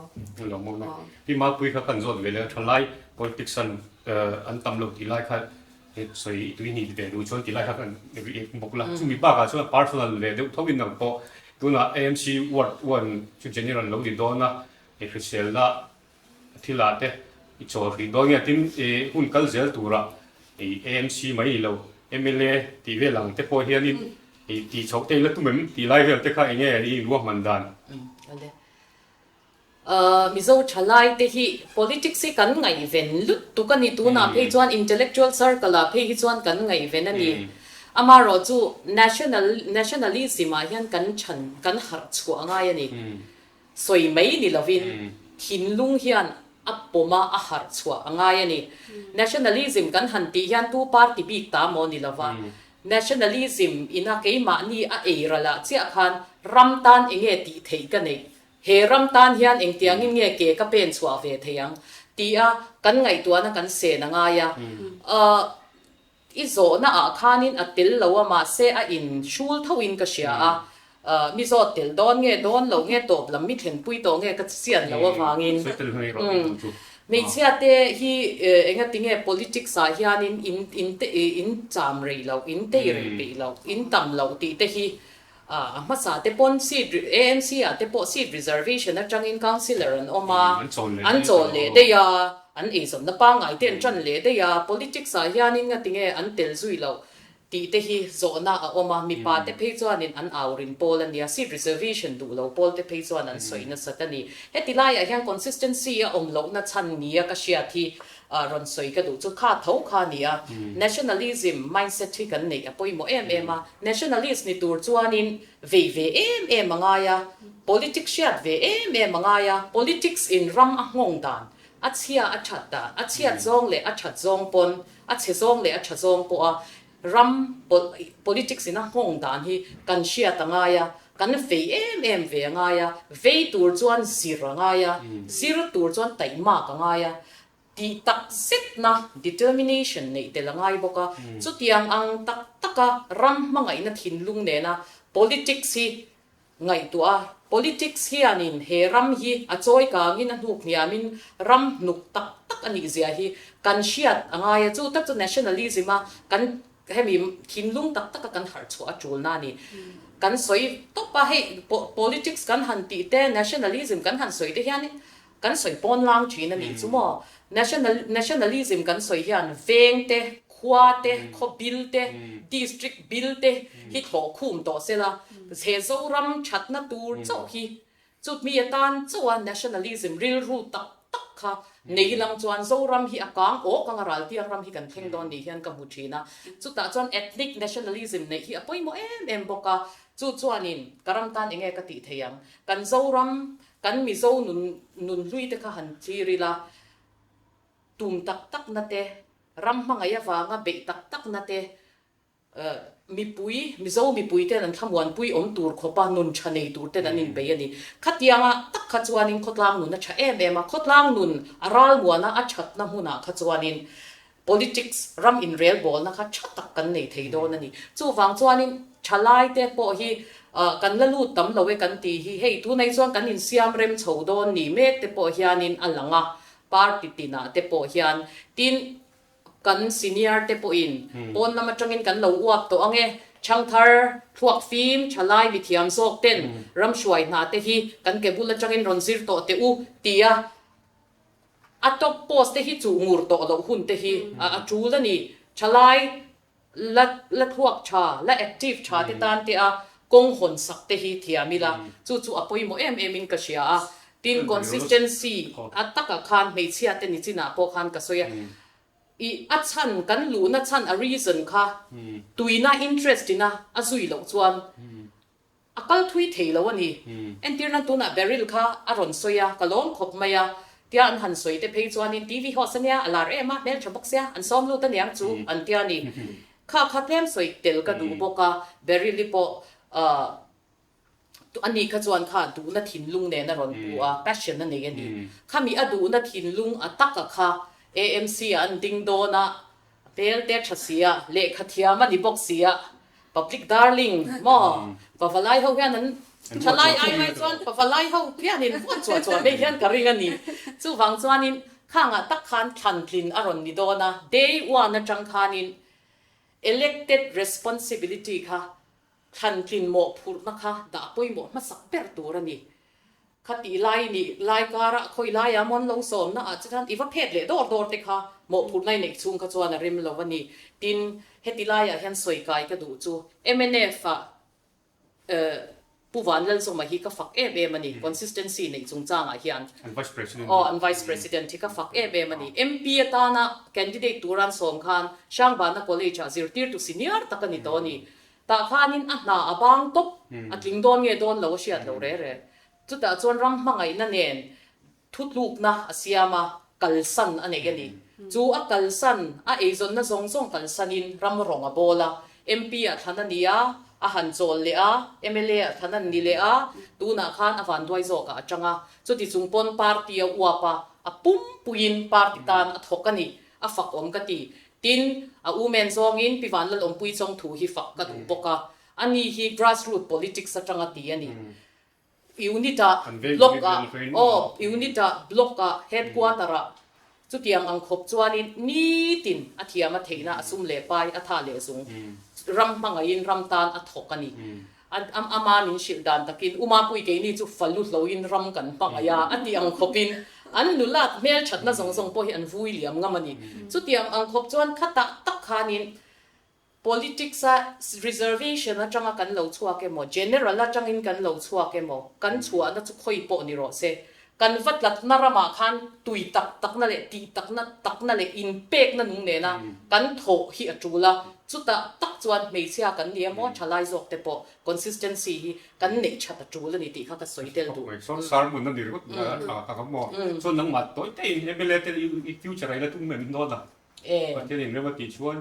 Pi Malpui kha kan zawt ve leh a thalai politics an an tam lo tih lai kha sawi tui hnih ve duh chuan tih lai kha kan ri bawk la. Chumi bakah chuan personal ve deuh tho in ang pawh tunah AMC ward one chu general lo ni dawn a, hriselna thilah te i chawl hrih dawn nge tin hun kal zel turah AMC mai ni lo mla tih vel ang te pawh hianin tih chhoh te i la tum em tih lai vel te kha enge i inruahman dan? Mizo thalai te hi politics hi kan ngaihven lutuk a ni. Tunah phei chuan intellectual circle ah phei hi chuan kan ngaihven a ni. Amaherawh chu national nationalism ah hian kan chhan kan harh chhuah a ngai a ni. Sawi mai ni lovin thinlung hian a pawm a a harh chhuah a ngai a ni. Nationalism kan han tih hian tu party bik ta maw ni lova nationalism ina keimahni a ei ralah chiah khan ram tan enge tih theih ka neih He ram tan hian engtiangin nge ke ka pen chhuah ve thei ang? tia kan ngaihtuahna kan sen a ngai a. I zawhna ah khanin a tel lo a, mahse a in hrul thoin ka hria a. Mi zawt tel dawn nge dawn lo nge tawp lam mi thlenpui tawh nge ka chian loh avangin. Hmeichhia te hi engati nge politics ah hianin in in cham rei loh, in tei rei peih loh, in tam loh tih te hi A hmasa te pawn seat AMC ah te pawh seat reservation atangin councillor an awm a, an chawl leh daih a, an eizawnna pangngai te an tan leh daih a, politics ah hianin ngatinge an tel zui loh tih te hi zawhna a awm a, mipa te phei chuanin an au rin pawl a nia, seat reservation duh lo pawl te phei chuan an sawi nasat a ni. Heti laiah hian consistency a awm lohna chhan nia ka hriat hi rawn sawi ka duh chu kha tho kha a ni a, nationalism mindset hi kan neih a pawimawh em em a, nationalist ni tur chuanin vei ve em em a ngai a, politics hriat ve em em a ngai a, politics in ram a nghawng dan, a chhia a that dan, a chhiat zawng leh a that zawng pawn, a chhe zawng leh a tha zawng pawh a ram politics in a nghawng dan hi kan hriat a ngai a, kan vei em em ve a ngai a, vei tur chuan zir a ngai a, zir tur chuan taihmak a ngai a, tih tak zetna, determination, neih tel a ngai bawk a, chutiang ang tak taka ram hmangaihna thinlung nena politics hi Ngaihtuah a, politics hianin he ram hi a chawi kangin a hnuk hniamin ram hnuk tak tak a nih zia hi kan hriat a ngai a, chu tak chu nationalism a kan hemi thinlung tak taka kan harh chhuah a tulna a ni. Kan sawi tawp a, hei politics kan han tih te, nationalism kan han sawi te hian Kan sawi pawn lang thin a nih chu maw? National nationalism kan sawi hian veng te, khua te, khaw bil te, district bil te hi thlawh khum tawh se la, he Zoram thatna tur chauh hi chutmi atan chauh a nationalism rilru tak tak kha nei lang chuan Zoram hi a kang awk anga raltiang ram hi kan thleng dawn nih hian ka hmu thin a. Chutah chuan ethnic nationalism neih hi a pawimawh em em bawk a, chu chuanin ka ram tan enge ka tih thei ang? Kan Zoram Kan Mizo nun nunhlui te kha han thlir ila, tum tak tak na te, ram hmangaih avanga beih tak tak na te, Mipui, Mizo mipui ten an thlamuanpui awm tur khawpa nun tha nei tur ten an inbei a ni. Khatianga tak kha chuanin khawtlang nun a tha em em a, khawtlang nun a ralmuana a thatna hmunah kha chuanin politics, ram inrelbawlna kha tha tak kan nei thei dawn a ni. Chuvang chuanin thalaite pawh hi kan la lut tam lo e kan tih hi hei tunai chuan kan insiam rem chho dawn ni mek te pawh hianin a lang a, party tinah te pawh hian. Tin, Kan senior te pawhin pawn lam atangin kan lo uap tawh ang e. Chhangthar, thluak fim, thalai mithiam zawk ten ram hruai hna te hi kan ke bul atangin rawn zir tawh teh u tia a top post te hi chuh ngur tawh loh hun te hi a tul a ni. Thalai la la thluak tha, la active tha te tan te a kawng hawn sak te hi thiam ila chu chu a pawimawh em em in ka hria a. Tin, consistency a takah khan hmeichhia te nichinah pawh khan ka sawi a, i a chhan kan luhna chhan a reason kha tuina interest ina a zui loh chuan a kal thui thei lo a ni. Entir nan tunah Beryl kha a rawn sawi a, ka lawm khawp mai a, tia an han sawi te phei chuanin TV host ania a lar em a, hmeltha bawk sia, an sawm lut aniang chu an tia a ni. Kha kha tlem sawi tel ka duh bawk a, Beryl-i pawh Ani kha chuan kha duhna thinlung nen a rawn pu a, passion a nei a ni. Khami a duhna thinlung a taka kha AMC ah an ding dawn a, hmel te tha si a, lehkha thiam a ni bawk si a, public darling maw, pavalai ho hian an thalai ai mai chuan pavalai ho hianin vuat chuah chuah mai hian ka ring a ni. Chuvang chuanin khangah tak khan thlantlin a rawn ni dawn a, day one atang khanin elected responsibility kha Thlantlin mawhphurhna kha dah pawimawh hmasak ber tur a ni. Khatih lai nih lai karah khawi laia mawn lo sawmna ah chuan i va phet leh dawr dawr te kha mawhphurhna i neih chhung kha chuan a rem lo a ni. Tin, heti laiah hian sawi kai ka duh chu mnf ah Pu Vanlalzawma hi ka fak em em a ni, consistency neih chungchangah hian. An Vice President. Aw, an Vice President hi ka fak em em a ni. MP atana candidate turan sawm khan Hrangbana College-ah zirtirtu senior tak a ni tawh a ni. Tah khanin a hna a bang tawp, a tling dawn nge dawn lo a hriat lo re re. Chutah chuan ram hmangaihna nen thutlukna a siam a, kalsan a nei a ni. Chu a kalsan, a eizawnna zawng zawng kalsanin ram rawng a bawl a, MP ah thlan a ni a, a han chawl leh a, mla ah thlan an ni leh a, tunah khan a vanduai zawkah a tang a. Chuti chung pawn party a uap a, a pumpuiin party tan a thawk a ni, a fak awm ka ti. Tin, a u men zawngin Pi Vanlalawmpui Chawngthu hi fak ka duh bawk a, ani hi grass root politics atanga ti a ni. Unit-ah, block-ah, aw, unit-ah, block-ah, headquarter-ah chutiang ang khawp chuanin nitin a thiam a theihna a sum leh pai a tha leh zung ram hmangaihin ram tan a thawk a ni. Ama min hrilh dan takin U Mapui keini chu fa lu hloin ram kan hmangaih a, a tih ang khawpin an nulat hmelthatna zawng zawng pawh hi an vui liam ngam a ni. Chutiang ang khawp chuan khatah tak khanin politics-a reservation atanga kan lo chhuak emaw, general atangin kan lo chhuak emaw, kan chhuahna chu khawi pawh ni rawh se, Kan va tlatna ramah khan tui tak takna leh tih takna takna leh inpekna nung nena kan thawh hi a tul a, chutah tak chuan hmeichhia kan ni emaw thalai zawk te pawh consistency hi kan neih that a tul a ni tih kha ka sawi tel duh. Chuan sermon a ni ringawt a tha ka maw? Chuan nangmah tawi taiin mla te i future ah i la tum em dawn a? Pathian in rem a tih chuan.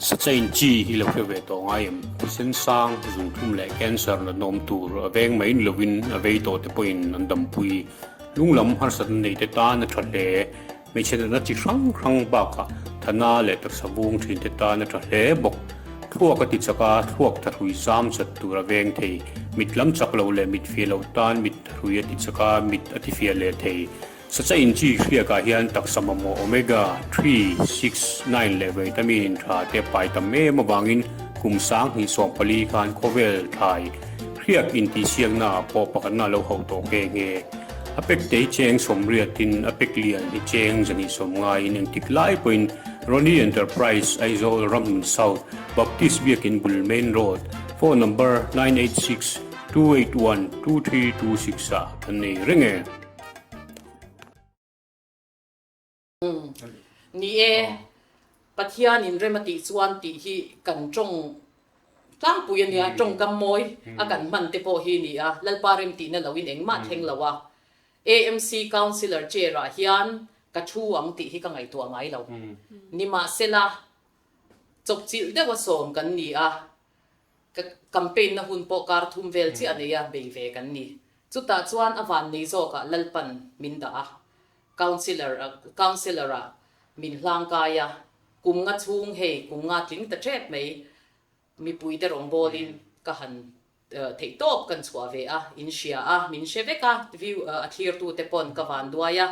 Sachain chi hi lo hre ve tawh ngai em? Thisen sang, zungthlum leh cancer natna awm tur a veng mai ni lovin a vei tawh te pawhin an dampui. Lunglam harsatna nei te tan a tha hle. Hmeichhe natna chi hrang hrang bakah thana leh taksa vung thin te tan a tha hle bawk. Thluak a ti chak a, thluak thahrui zam chat tur a veng thei. Mit lam chak lo leh mit fih loh tan mit Thahrui a ti chak a, mit a ti fiah leh thei. Sacha inchi hriakah hian taksa mamawh omega three, six, nine leh vitamin tha te pai tam em avangin kum 2014 khan khawvel thlai hriak intihsiakna ah pawh pakhatna a lo hauh tawh nghe nghe. A pek te hi cheng sawmriatin a pek lian hi cheng zahnih sawm ngaiin engtik lai pawhin Ronnie Enterprise, Aizawl, Ramhmun South, Baptist Biakin bul Main Road, phone number 986 281 2326 ah kan nei reng e. Ni e, Pathianin rem a tih chuan tih hi kan tawng tlangpui a nia, tawngkam mawi a kan hman te pawh hi ni a, Lalpa rem tihna loin engmah thleng lo a. AMC Councillor Chair ah hian. ka thu ang tih hi ka ngaihtuah ngai lo. Nimahsela, chawpchilh deuha sawm kan ni a, ka campaign na hun pawh kar thum vel chiah nei a bei ve kan ni. Chutah chuan a van nei zawkah Lalpan min dah a, Councillor Councillor ah min hlangkai a, kum nga chhung hei kum nga tling ta tep mai mipuite rawngbawlin ka han theihtawp kan chhuah ve a, in hria a, min hre vek a, view a thlirtute pawn ka van duai a,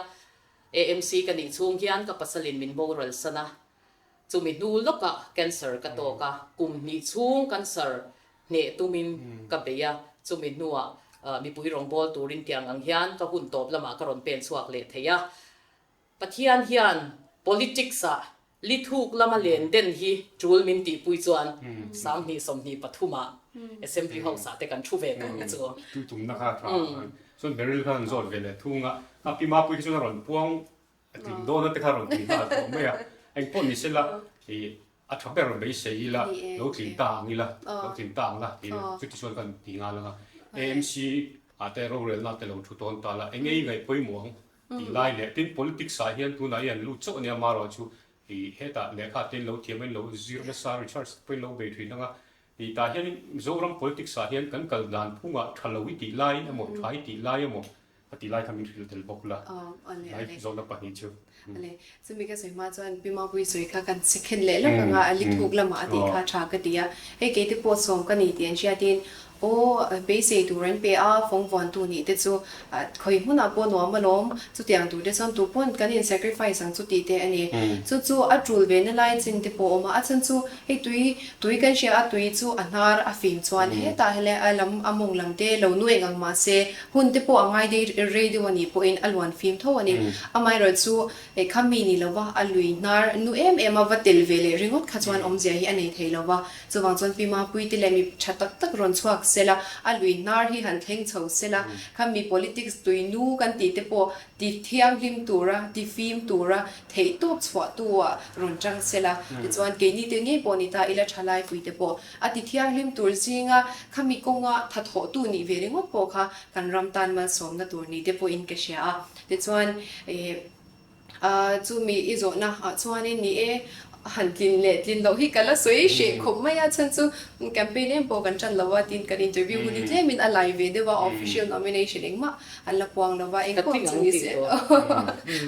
AMC ka nih chhung hian ka pasalin min boral san a, chumi hnu lawkah cancer ka tawk a, kum hnih chhung cancer hneh tumin ka bei a, chumi hnuah mipui rawngbâwl turin tiang ang hian ka hun tawp lamah ka rawn pen chhuak leh thei a. Pathian hian politics-ah lithuk lama len den hi tul min tihpui chuan 2023 ah Assembly House-ah te kan thu ve tawh ang chu. Tui tumna kha a tha a, chuan Beryl kha an zawt ve leh thung a, a pi Mapuii khi chuan a rawn puang a tling dawn a te kha a rawn ti nghal tawh mai a, engpawh ni sela ih a tha ber beisei ila lo tling ta ang ila, lo tling ta ang la tih chuti chuan kan ti nghal ang a, AMC ah te rorelna te lo thu tawn ta la, eng ei ngaih pawimawh ang Tih lai leh tin politics ah hian tunah hi an lut chauh a nia marawh chu ih hetah lehkha te in lo thiam a in lo zir nasa research te pawh in lo bei thin ang a ih tah hian in Mizoram politics ah hian kan kal dan phungah tha lo i tih lai emaw tha i tih lai emaw a tih lai kha min hrilh tel bawk la lai zawhna pahnih chu. Ale chumi ka sawi hma chuan Pi Mapuii sawi kha kan second leh lawk anga a lithuk lamah a tih kha tha ka ti a hei kei te pawh sawm ka ni tih an hriatin Aw, beisei tur an pe a, fawng vuantu nih te chu khawi hmunah pawh nuam alawm, chutiang tur te chuan tu pawn kan in sacrifice ang chu tih te a ni. Chu chu a tul ve na lai chin te pawh a awm a, a chhan chu hei tui, tui kan hria a, tui chu a hnar a fim chuan hetah helai a lam a mawng lam te lo nu eng ang mah se hun te pawh a ngai dei rei deuh a nih pawhin a luan fim tho a ni. Amaherawhchu chu hei kha mi ni lova a lui hnar nu em em a va tel ve leh ringawt kha chuan awmzia hi a nei thei lova. Chuvang chuan Pi Mapuii te leh mi tha tak tak rawn chhuak sela, a lui hnar hi han thleng chho sela, kha mi politics tui nu kan tih te pawh ti thianghlim tura, ti fim tura theih tawp chhuah tu ah rawn tang sela, tichuan keini te ngei pawh ni ta ila tha laipui te pawh a ti thianghlim tur zinga kha mi kawnga tha thawh tu nih ve ringawt pawh kha kan ram tan malsawmna tur ni te pawhin ka hria a, tichuan eh. Chumi i zawhna ah chuanin ni e, han tlin leh tlin loh hi ka la sawi hreh khawp mai a, chhan chu campaign em pawh kan tan lo a, tin kan interview hun hi tlemin a lai ve deuh a, official nomination engmah an la puang lo va, engpawh chu ni se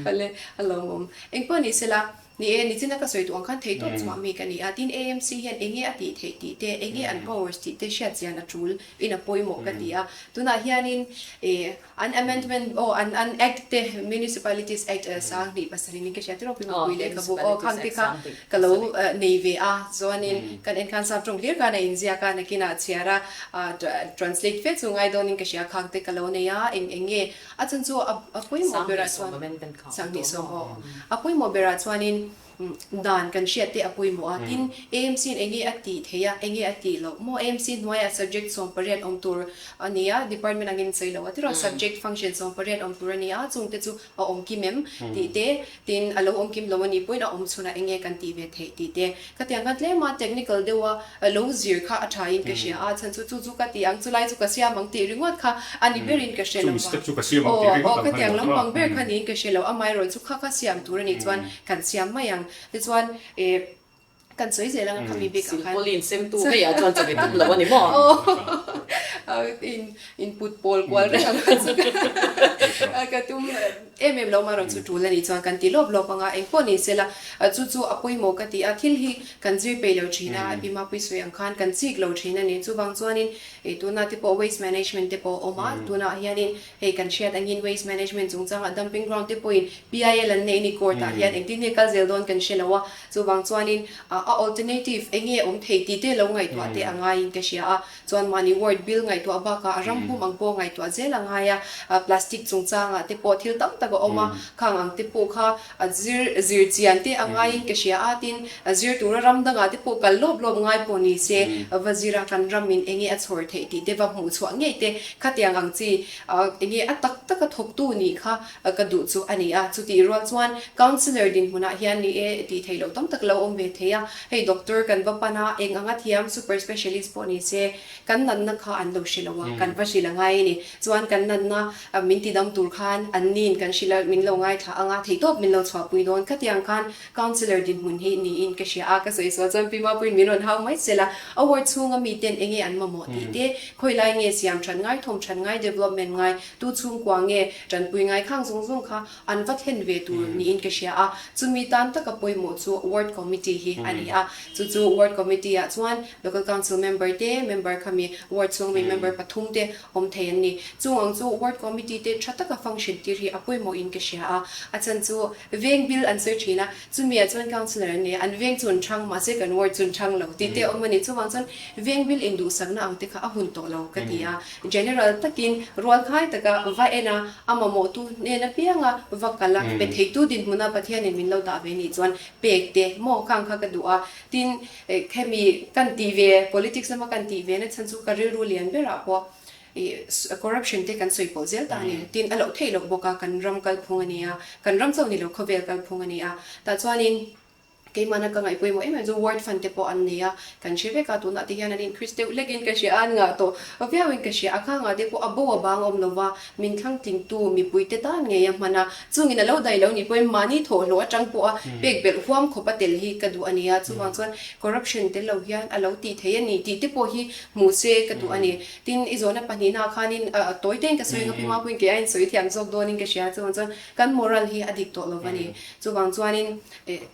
awle a lawmawm. Engpawh ni sela, ni e, nichina ka sawi duh ang khan theihtawp chhuah mi ka ni a, tin AMC hian enge a tih theih tih te, enge an powers tih te hriat chian a tul in a pawimawh ka ti a, tunah hianin e. An amendment aw an an act te Municipalities Act 2007 in ka hria tirawk pi mapui lehkhabu aw khang te kha ka lo nei ve a chuanin kan en khan sap tawng hlir khan a inziak a nakinah chhiar a translate fe chu ngai dawnin ka hria khang te ka lo nei a eng eng nge a chhan chu a pawimawh berah chuan 20 aw a pawimawh berah chuanin Dan kan hriat te a pawimawh a, tin AMC in enge a tih theih a, enge a tih loh maw? AMC hnuaiah subject 18 awm tur a ni a, department angin sawi lo a tiraw, subject function 18 awm tur a ni a, chungte chu a awm kim em tih te, tin a lo awm kim lo a nih pawhin a awm chhunah enge kan tih ve theih tih te. Khatiang khan tlema technical deuha lo zir kha a tha in ka hria a, chhan chu chu chu ka ti ang, chulai chu ka siam ang tih ringawt kha a ni berin ka hre lo va. Aw, aw, khatiang lampang ber kha niin ka hre lo, amaherawhchu chu kha kha siam tur a nih chuan kan siam mai ang. Tichuan, eh, kan sawi zel ang a khami bik ah khan. Silpauline semtu hei ah chuan chawhmeh tum lo a ni maw? Aw, in input pawl kual reng ang kha chu ka tum em em lo amaherawhchu chu tul a nih chuan kan ti lawp lawp ang a, engpawh ni sela chu chu a pawimawh ka ti a, thil hi kan zir peih lo thin a, Pi Mapuii sawi ang khan kan chik lo thin a ni. Chuvang chuanin eh tuna te pawh waste management te pawh a awm a, tunah hianin hei kan hriat angin waste management chungchangah dumping ground te pawhin PIL an nei a ni court ah hian engtin nge kal zel dawn kan hre lo a, chuvang chuanin a alternative eng nge awm thei tih te lo ngaihtuah te a ngaiin ka hria a. Chuan mahni ward bill ngaihtuah bakah a ram pum ang pawh ngaihtuah zel a ngai a, plastic chungchangah te pawh thil tam tak a awm a, khang ang te pawh kha a zir zir chian te a ngaiin ka hria a, tin zir tura ram dangah te pawh kal lawp lawp ngai pawh ni se va zir a kan ramin enge a chhawr theih tih te va hmuh chhuah ngei te khatiang ang chi enge a tak taka thawktu nih kha ka duh chu a ni a, chutih rual chuan councillor dinhmunah hian ni e tih theih loh tam tak lo awm ve thei a, hei doctor kan va pan a, eng anga thiam super specialist pawh ni se kan natna kha an lo hre lo a, kan va hrilh a ngai a ni. Chuan kan natna min tidam tur khan an nin kan. hrilh a, min lo ngaithla ang a, theihtawp min lo chhuahpui dawn. Khatiang khan Councillor dinhmun hi niin ka hria a, ka sawi sual chuan Pi Mapuiin min rawn hau mai sel a, a ward chhunga miten enge an mamawh tih te, khawi lai nge siam that ngai, thawm that ngai, development ngai, tu chhungkua nge tanpui ngai khang zawng zawng kha an va thlen ve tur niin ka hria a, chumi tan taka pawimawh chu ward committee hi a ni a, chu chu ward committee ah chuan local council member te, member khami ward chhunga mi member pathum te awm thei an ni. Chung ang chu ward committee te tha taka function tir hi a pawimawh in ka hria a, a chhan chu veng bill an sawi thin a, chumi ah chuan councillor an nei a, an veng chu an thang mahse kan ward chu an thang lo tih te a awm a ni. Chuvang chuan veng bill induhsakna ang te kha a hun tawh lo ka ti a, general takin rualkhai taka va en a, a mamawhtu hnen apianga va kal a, pe theitu dinhmuna Pathianin min lo dah ve nih chuan pek te maw khang kha ka duh a, tin Hemi kan tih ve, politics lama kan tih ve na chhan chu ka rilru lian berah pawh ih corruption te kan sawi pawlh zel ta a ni. Tin, a loh theih loh bawk a, kan ram kalphung a ni a, kan ram chauh ni lo khawvel kalphung a ni a. Tah chuanin keimahna ka ngaih pawimawh em em chu ward fund te pawh an nei a, kan hre vek a, tunah te hian an increase deuh hlekin ka hria a, an ngah tawh viauin ka hria a, khangah te pawh a bo a bang awm lo va, Min thlangtlingtu mipuite tan ngei a hman a, chungin a lo dai lo nih pawhin mahni thawhhlawh atang pawha pek belh huam khawp a tel hi ka duh a ni a, chuvang chuan corruption tel lo hian a lo tih thei a ni tih te pawh hi hmuh se ka duh a ni. Tin, i zawhna pahnihnaah khanin tawi tein ka sawi ang a, Pi Mapuiin kei aiin sawi thiam zawk dawnin ka hria, chuvang chuan kan moral hi a dik tawh lo va ni. Chuvang chuanin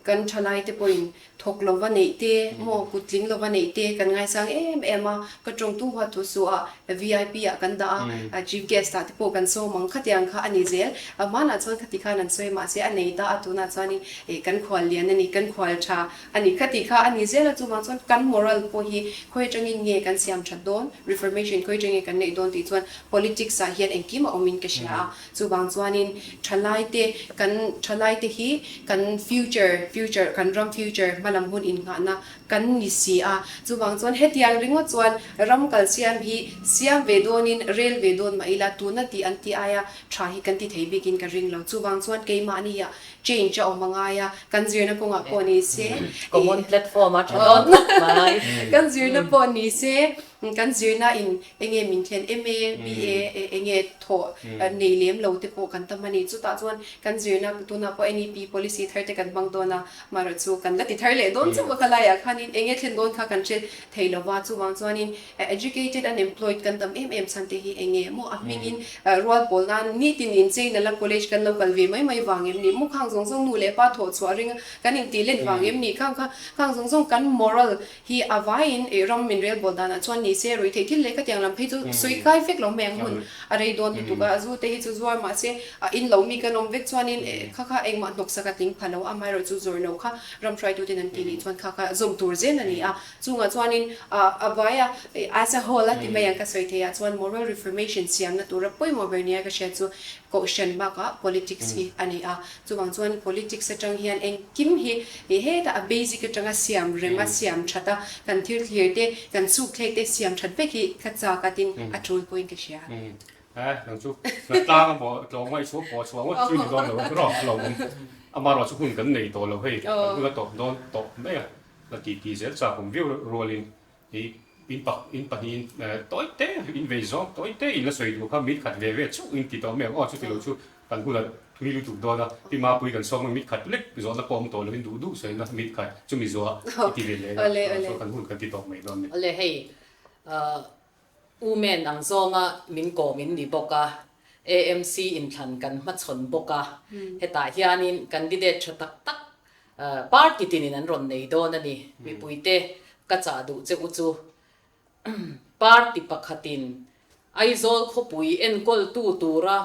kan thalaite pawhin Thawk lova neih te, maw kut tling lova neih te kan ngaisang em em a, ka tawngtu huat thu suh a, vip ah kan dah a, chief guest ah te pawh kan sawm ang khatiang kha a ni zel. Hmanah chuan khati khan an sawi mahse a nei ta a, tunah chuanin ih kan khual lian a ni, kan khual tha a ni khati kha a ni zel a, chuvang chuan kan moral pawh hi khawi atangin nge kan siam that dawn, reformation khawi atangin nge kan neih dawn tih chuan politics ah hian engkim a awmin ka hria a. Chuvang chuanin thalaite kan thalaite hi kan future future kan ram future hmalam hun innghahna kan ni si a. Chuvang chuan hetiang ringawt chuan ram kal siam hi siam ve dawnin rel ve dawn mah ila tuna tih an ti aia tha hi kan ti thei bikin ka ring lo. Chuvang chuan keimahniah change a awm a ngai a, kan zirna kawngah pawh ni se Common platform a tha dawn khawp mai. Kan zirna pawh ni se kan zirna in Enge min thlen MA, BA enge thawh nei lem lo te pawh kan tam a ni. Chutah chuan kan zirna tunah pawh NEP policy thar te kan hmang dawn a, amaherawh chu kan la ti thar leh dawn chauh a khalaiah khanin enge thlen dawn kha kan hre thei lo va. Chuvang chuanin educated unemployed kan tam em em chhan te hi enge maw a hmingin rual pawl nan nitin inchei nala college kan lo kal ve mai mai vang em ni? Maw khang zawng zawng nu leh pa thawh chhuah ring a kan intih let vang em ni? Khang kha khang zawng zawng kan moral Hi a vaiin i ram min rel bawl danah chuan ni se ruih theih thil leh khatiang lam phei chu sawi kai vek lo mai ang hun a rei dawn lutuk a, zu te hi chu zuar mah se a in lo mi kan awm vek chuanin kha kha engmah hnawksak a tling pha lo a, amaherawh chu zawr lo kha ram hruaituten an tih nih chuan kha kha zawm tur zel a ni a, chungah chuanin a vaia as a whole a ti mai ang ka sawi theih ah chuan moral reformation siamna tura pawimawh ber nia ka hriat chu kohhran bakah politics hi a ni a. Chuvang chuan politics atang hian engkim hi hetah a basic atanga siam rem a, siam that a, kan thil thlir te, kan chuk thlek te siam that vek hi ka chak a tin a tul pawhin ka hria. Eh, nang chu na tlang a maw tlawng ngaih chhuak pawh chhuah ngawt chu ni dawn lo a rawh a lo awm. Amaherawh chu hun kan nei tawh lo hei, kan hun a tawp dawn tawh mai a, la ti ti zel chak awm viau rualin I in pak in pahnihin tawi te in vei zawng tawi te in la sawi duh kha mit khat ve ve chauh in ti tawh mai ang aw chuti lo chu kan hula thui lutuk dawn a pi mapui kan sawm a mit khat lek zawhna pawh awm tawh lo in duh duh sawi na mit khat chumi zuah i ti ve leh a chuan kan hun kan ti tawh mai dawn a ni. Awle hei Women ang zawnga min kawm in ni bawk a AMC inthlan kan hmachhawn bawk a hetah hianin candidate tha tak tak Party tinin an rawn nei dawn a ni. Mipuite ka chah duh che u chu party pakhatin Aizawl khawpui enkawltu tura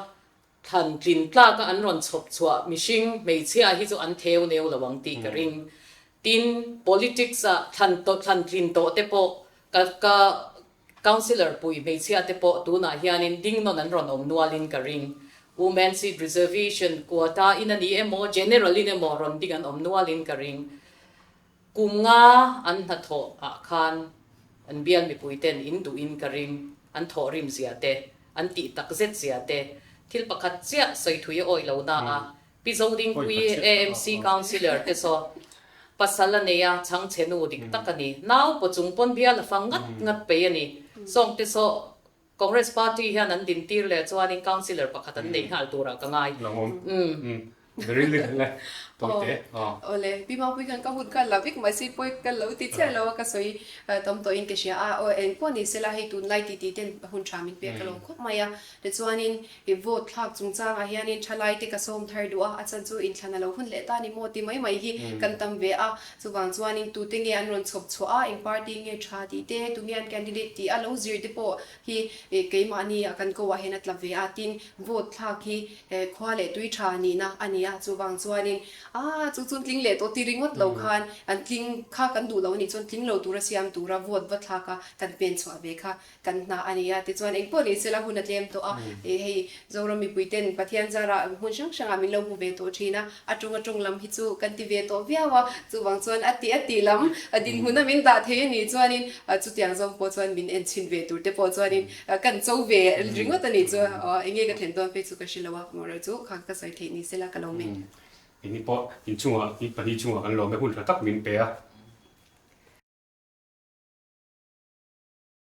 thlan tlin tlaka an rawn chhawp chhuah mihring hmeichhia hi chu an theu neu lo ang tih ka ring. Tin, politics-a thlan thlan tlin tawh te pawh ka ka Councillor pui hmeichhia te pawh tunah hianin ding nawn an rawn awm nualin ka ring. Women seat reservation quota in a ni emaw, general in emaw rawn ding an awm nualin ka ring. Kum nga an hnathawh ah khan an bial mipui ten in duh in ka ring, an thawhrim zia te, an tih tak zet zia te. Thil pakhat chiah sawi thui a awih lo na a, Pi Zodingpuii AMC Councillor te saw pasal a nei a, chhangchhe nu dik tak a ni. Nau paw chung pawn bial a fang ngat ngat pei a ni. Sawngte saw. Congress party hian an din tir leh chuanin councillor pakhat an neih nghal turah ka ngai. Langawm. Very little e. Tawi te. Awle, Pi Mapui khan ka hun kha la vek mahse pawi ka lo ti chiah lo a, ka sawi tam tawhin ka hria a. Aw engpawh ni sela hei tunlai titi ten hun tha min pek ka lawm khawp mai a. Tichuanin i vote thlak chungchangah hianin thalai te ka sawm thar duh a, a chhan chu inthlan a lo hun leh ta ni maw ti mai mai hi kan tam ve a. Chuvang chuanin tute nge an rawn chhawp chhuah a, eng party nge tha tih te, tunge an candidate tih a lo zir te pawh hi keimahni a kan ko ah hian a tla ve a, tin vote thlak hi khua leh tui tha nihna a ni a, chuvang chuanin aaa chu chu tling leh tawh ti ringawt lo khan an tling kha kan duh lo a nih chuan tling lo tura siam tura vote va thlak a kan pen chhuah ve kha kan hna a ni a, tichuan engpawh ni sela hun a tlem tawh a, ih hei Zoram mipui ten Pathian zarah hmun hrang hrangah min lo hmu ve tawh thin a, a tung a tung lam hi chu kan ti ve tawh viau a, chuvang chuan a tih a tih lam dinhmun a min dah thei a nih chuanin chutiang zawng pawh chuan min en chhin ve tur te pawh chuanin kan cho ve ringawt a nih chu eng nge ka thlen dawn phei chu ka hre lo a, moral chu kha ka sawi theih ni sela ka lo meng. Engni pawh inchungah in pahnih chungah kan lawm e hun tha tak min pe a.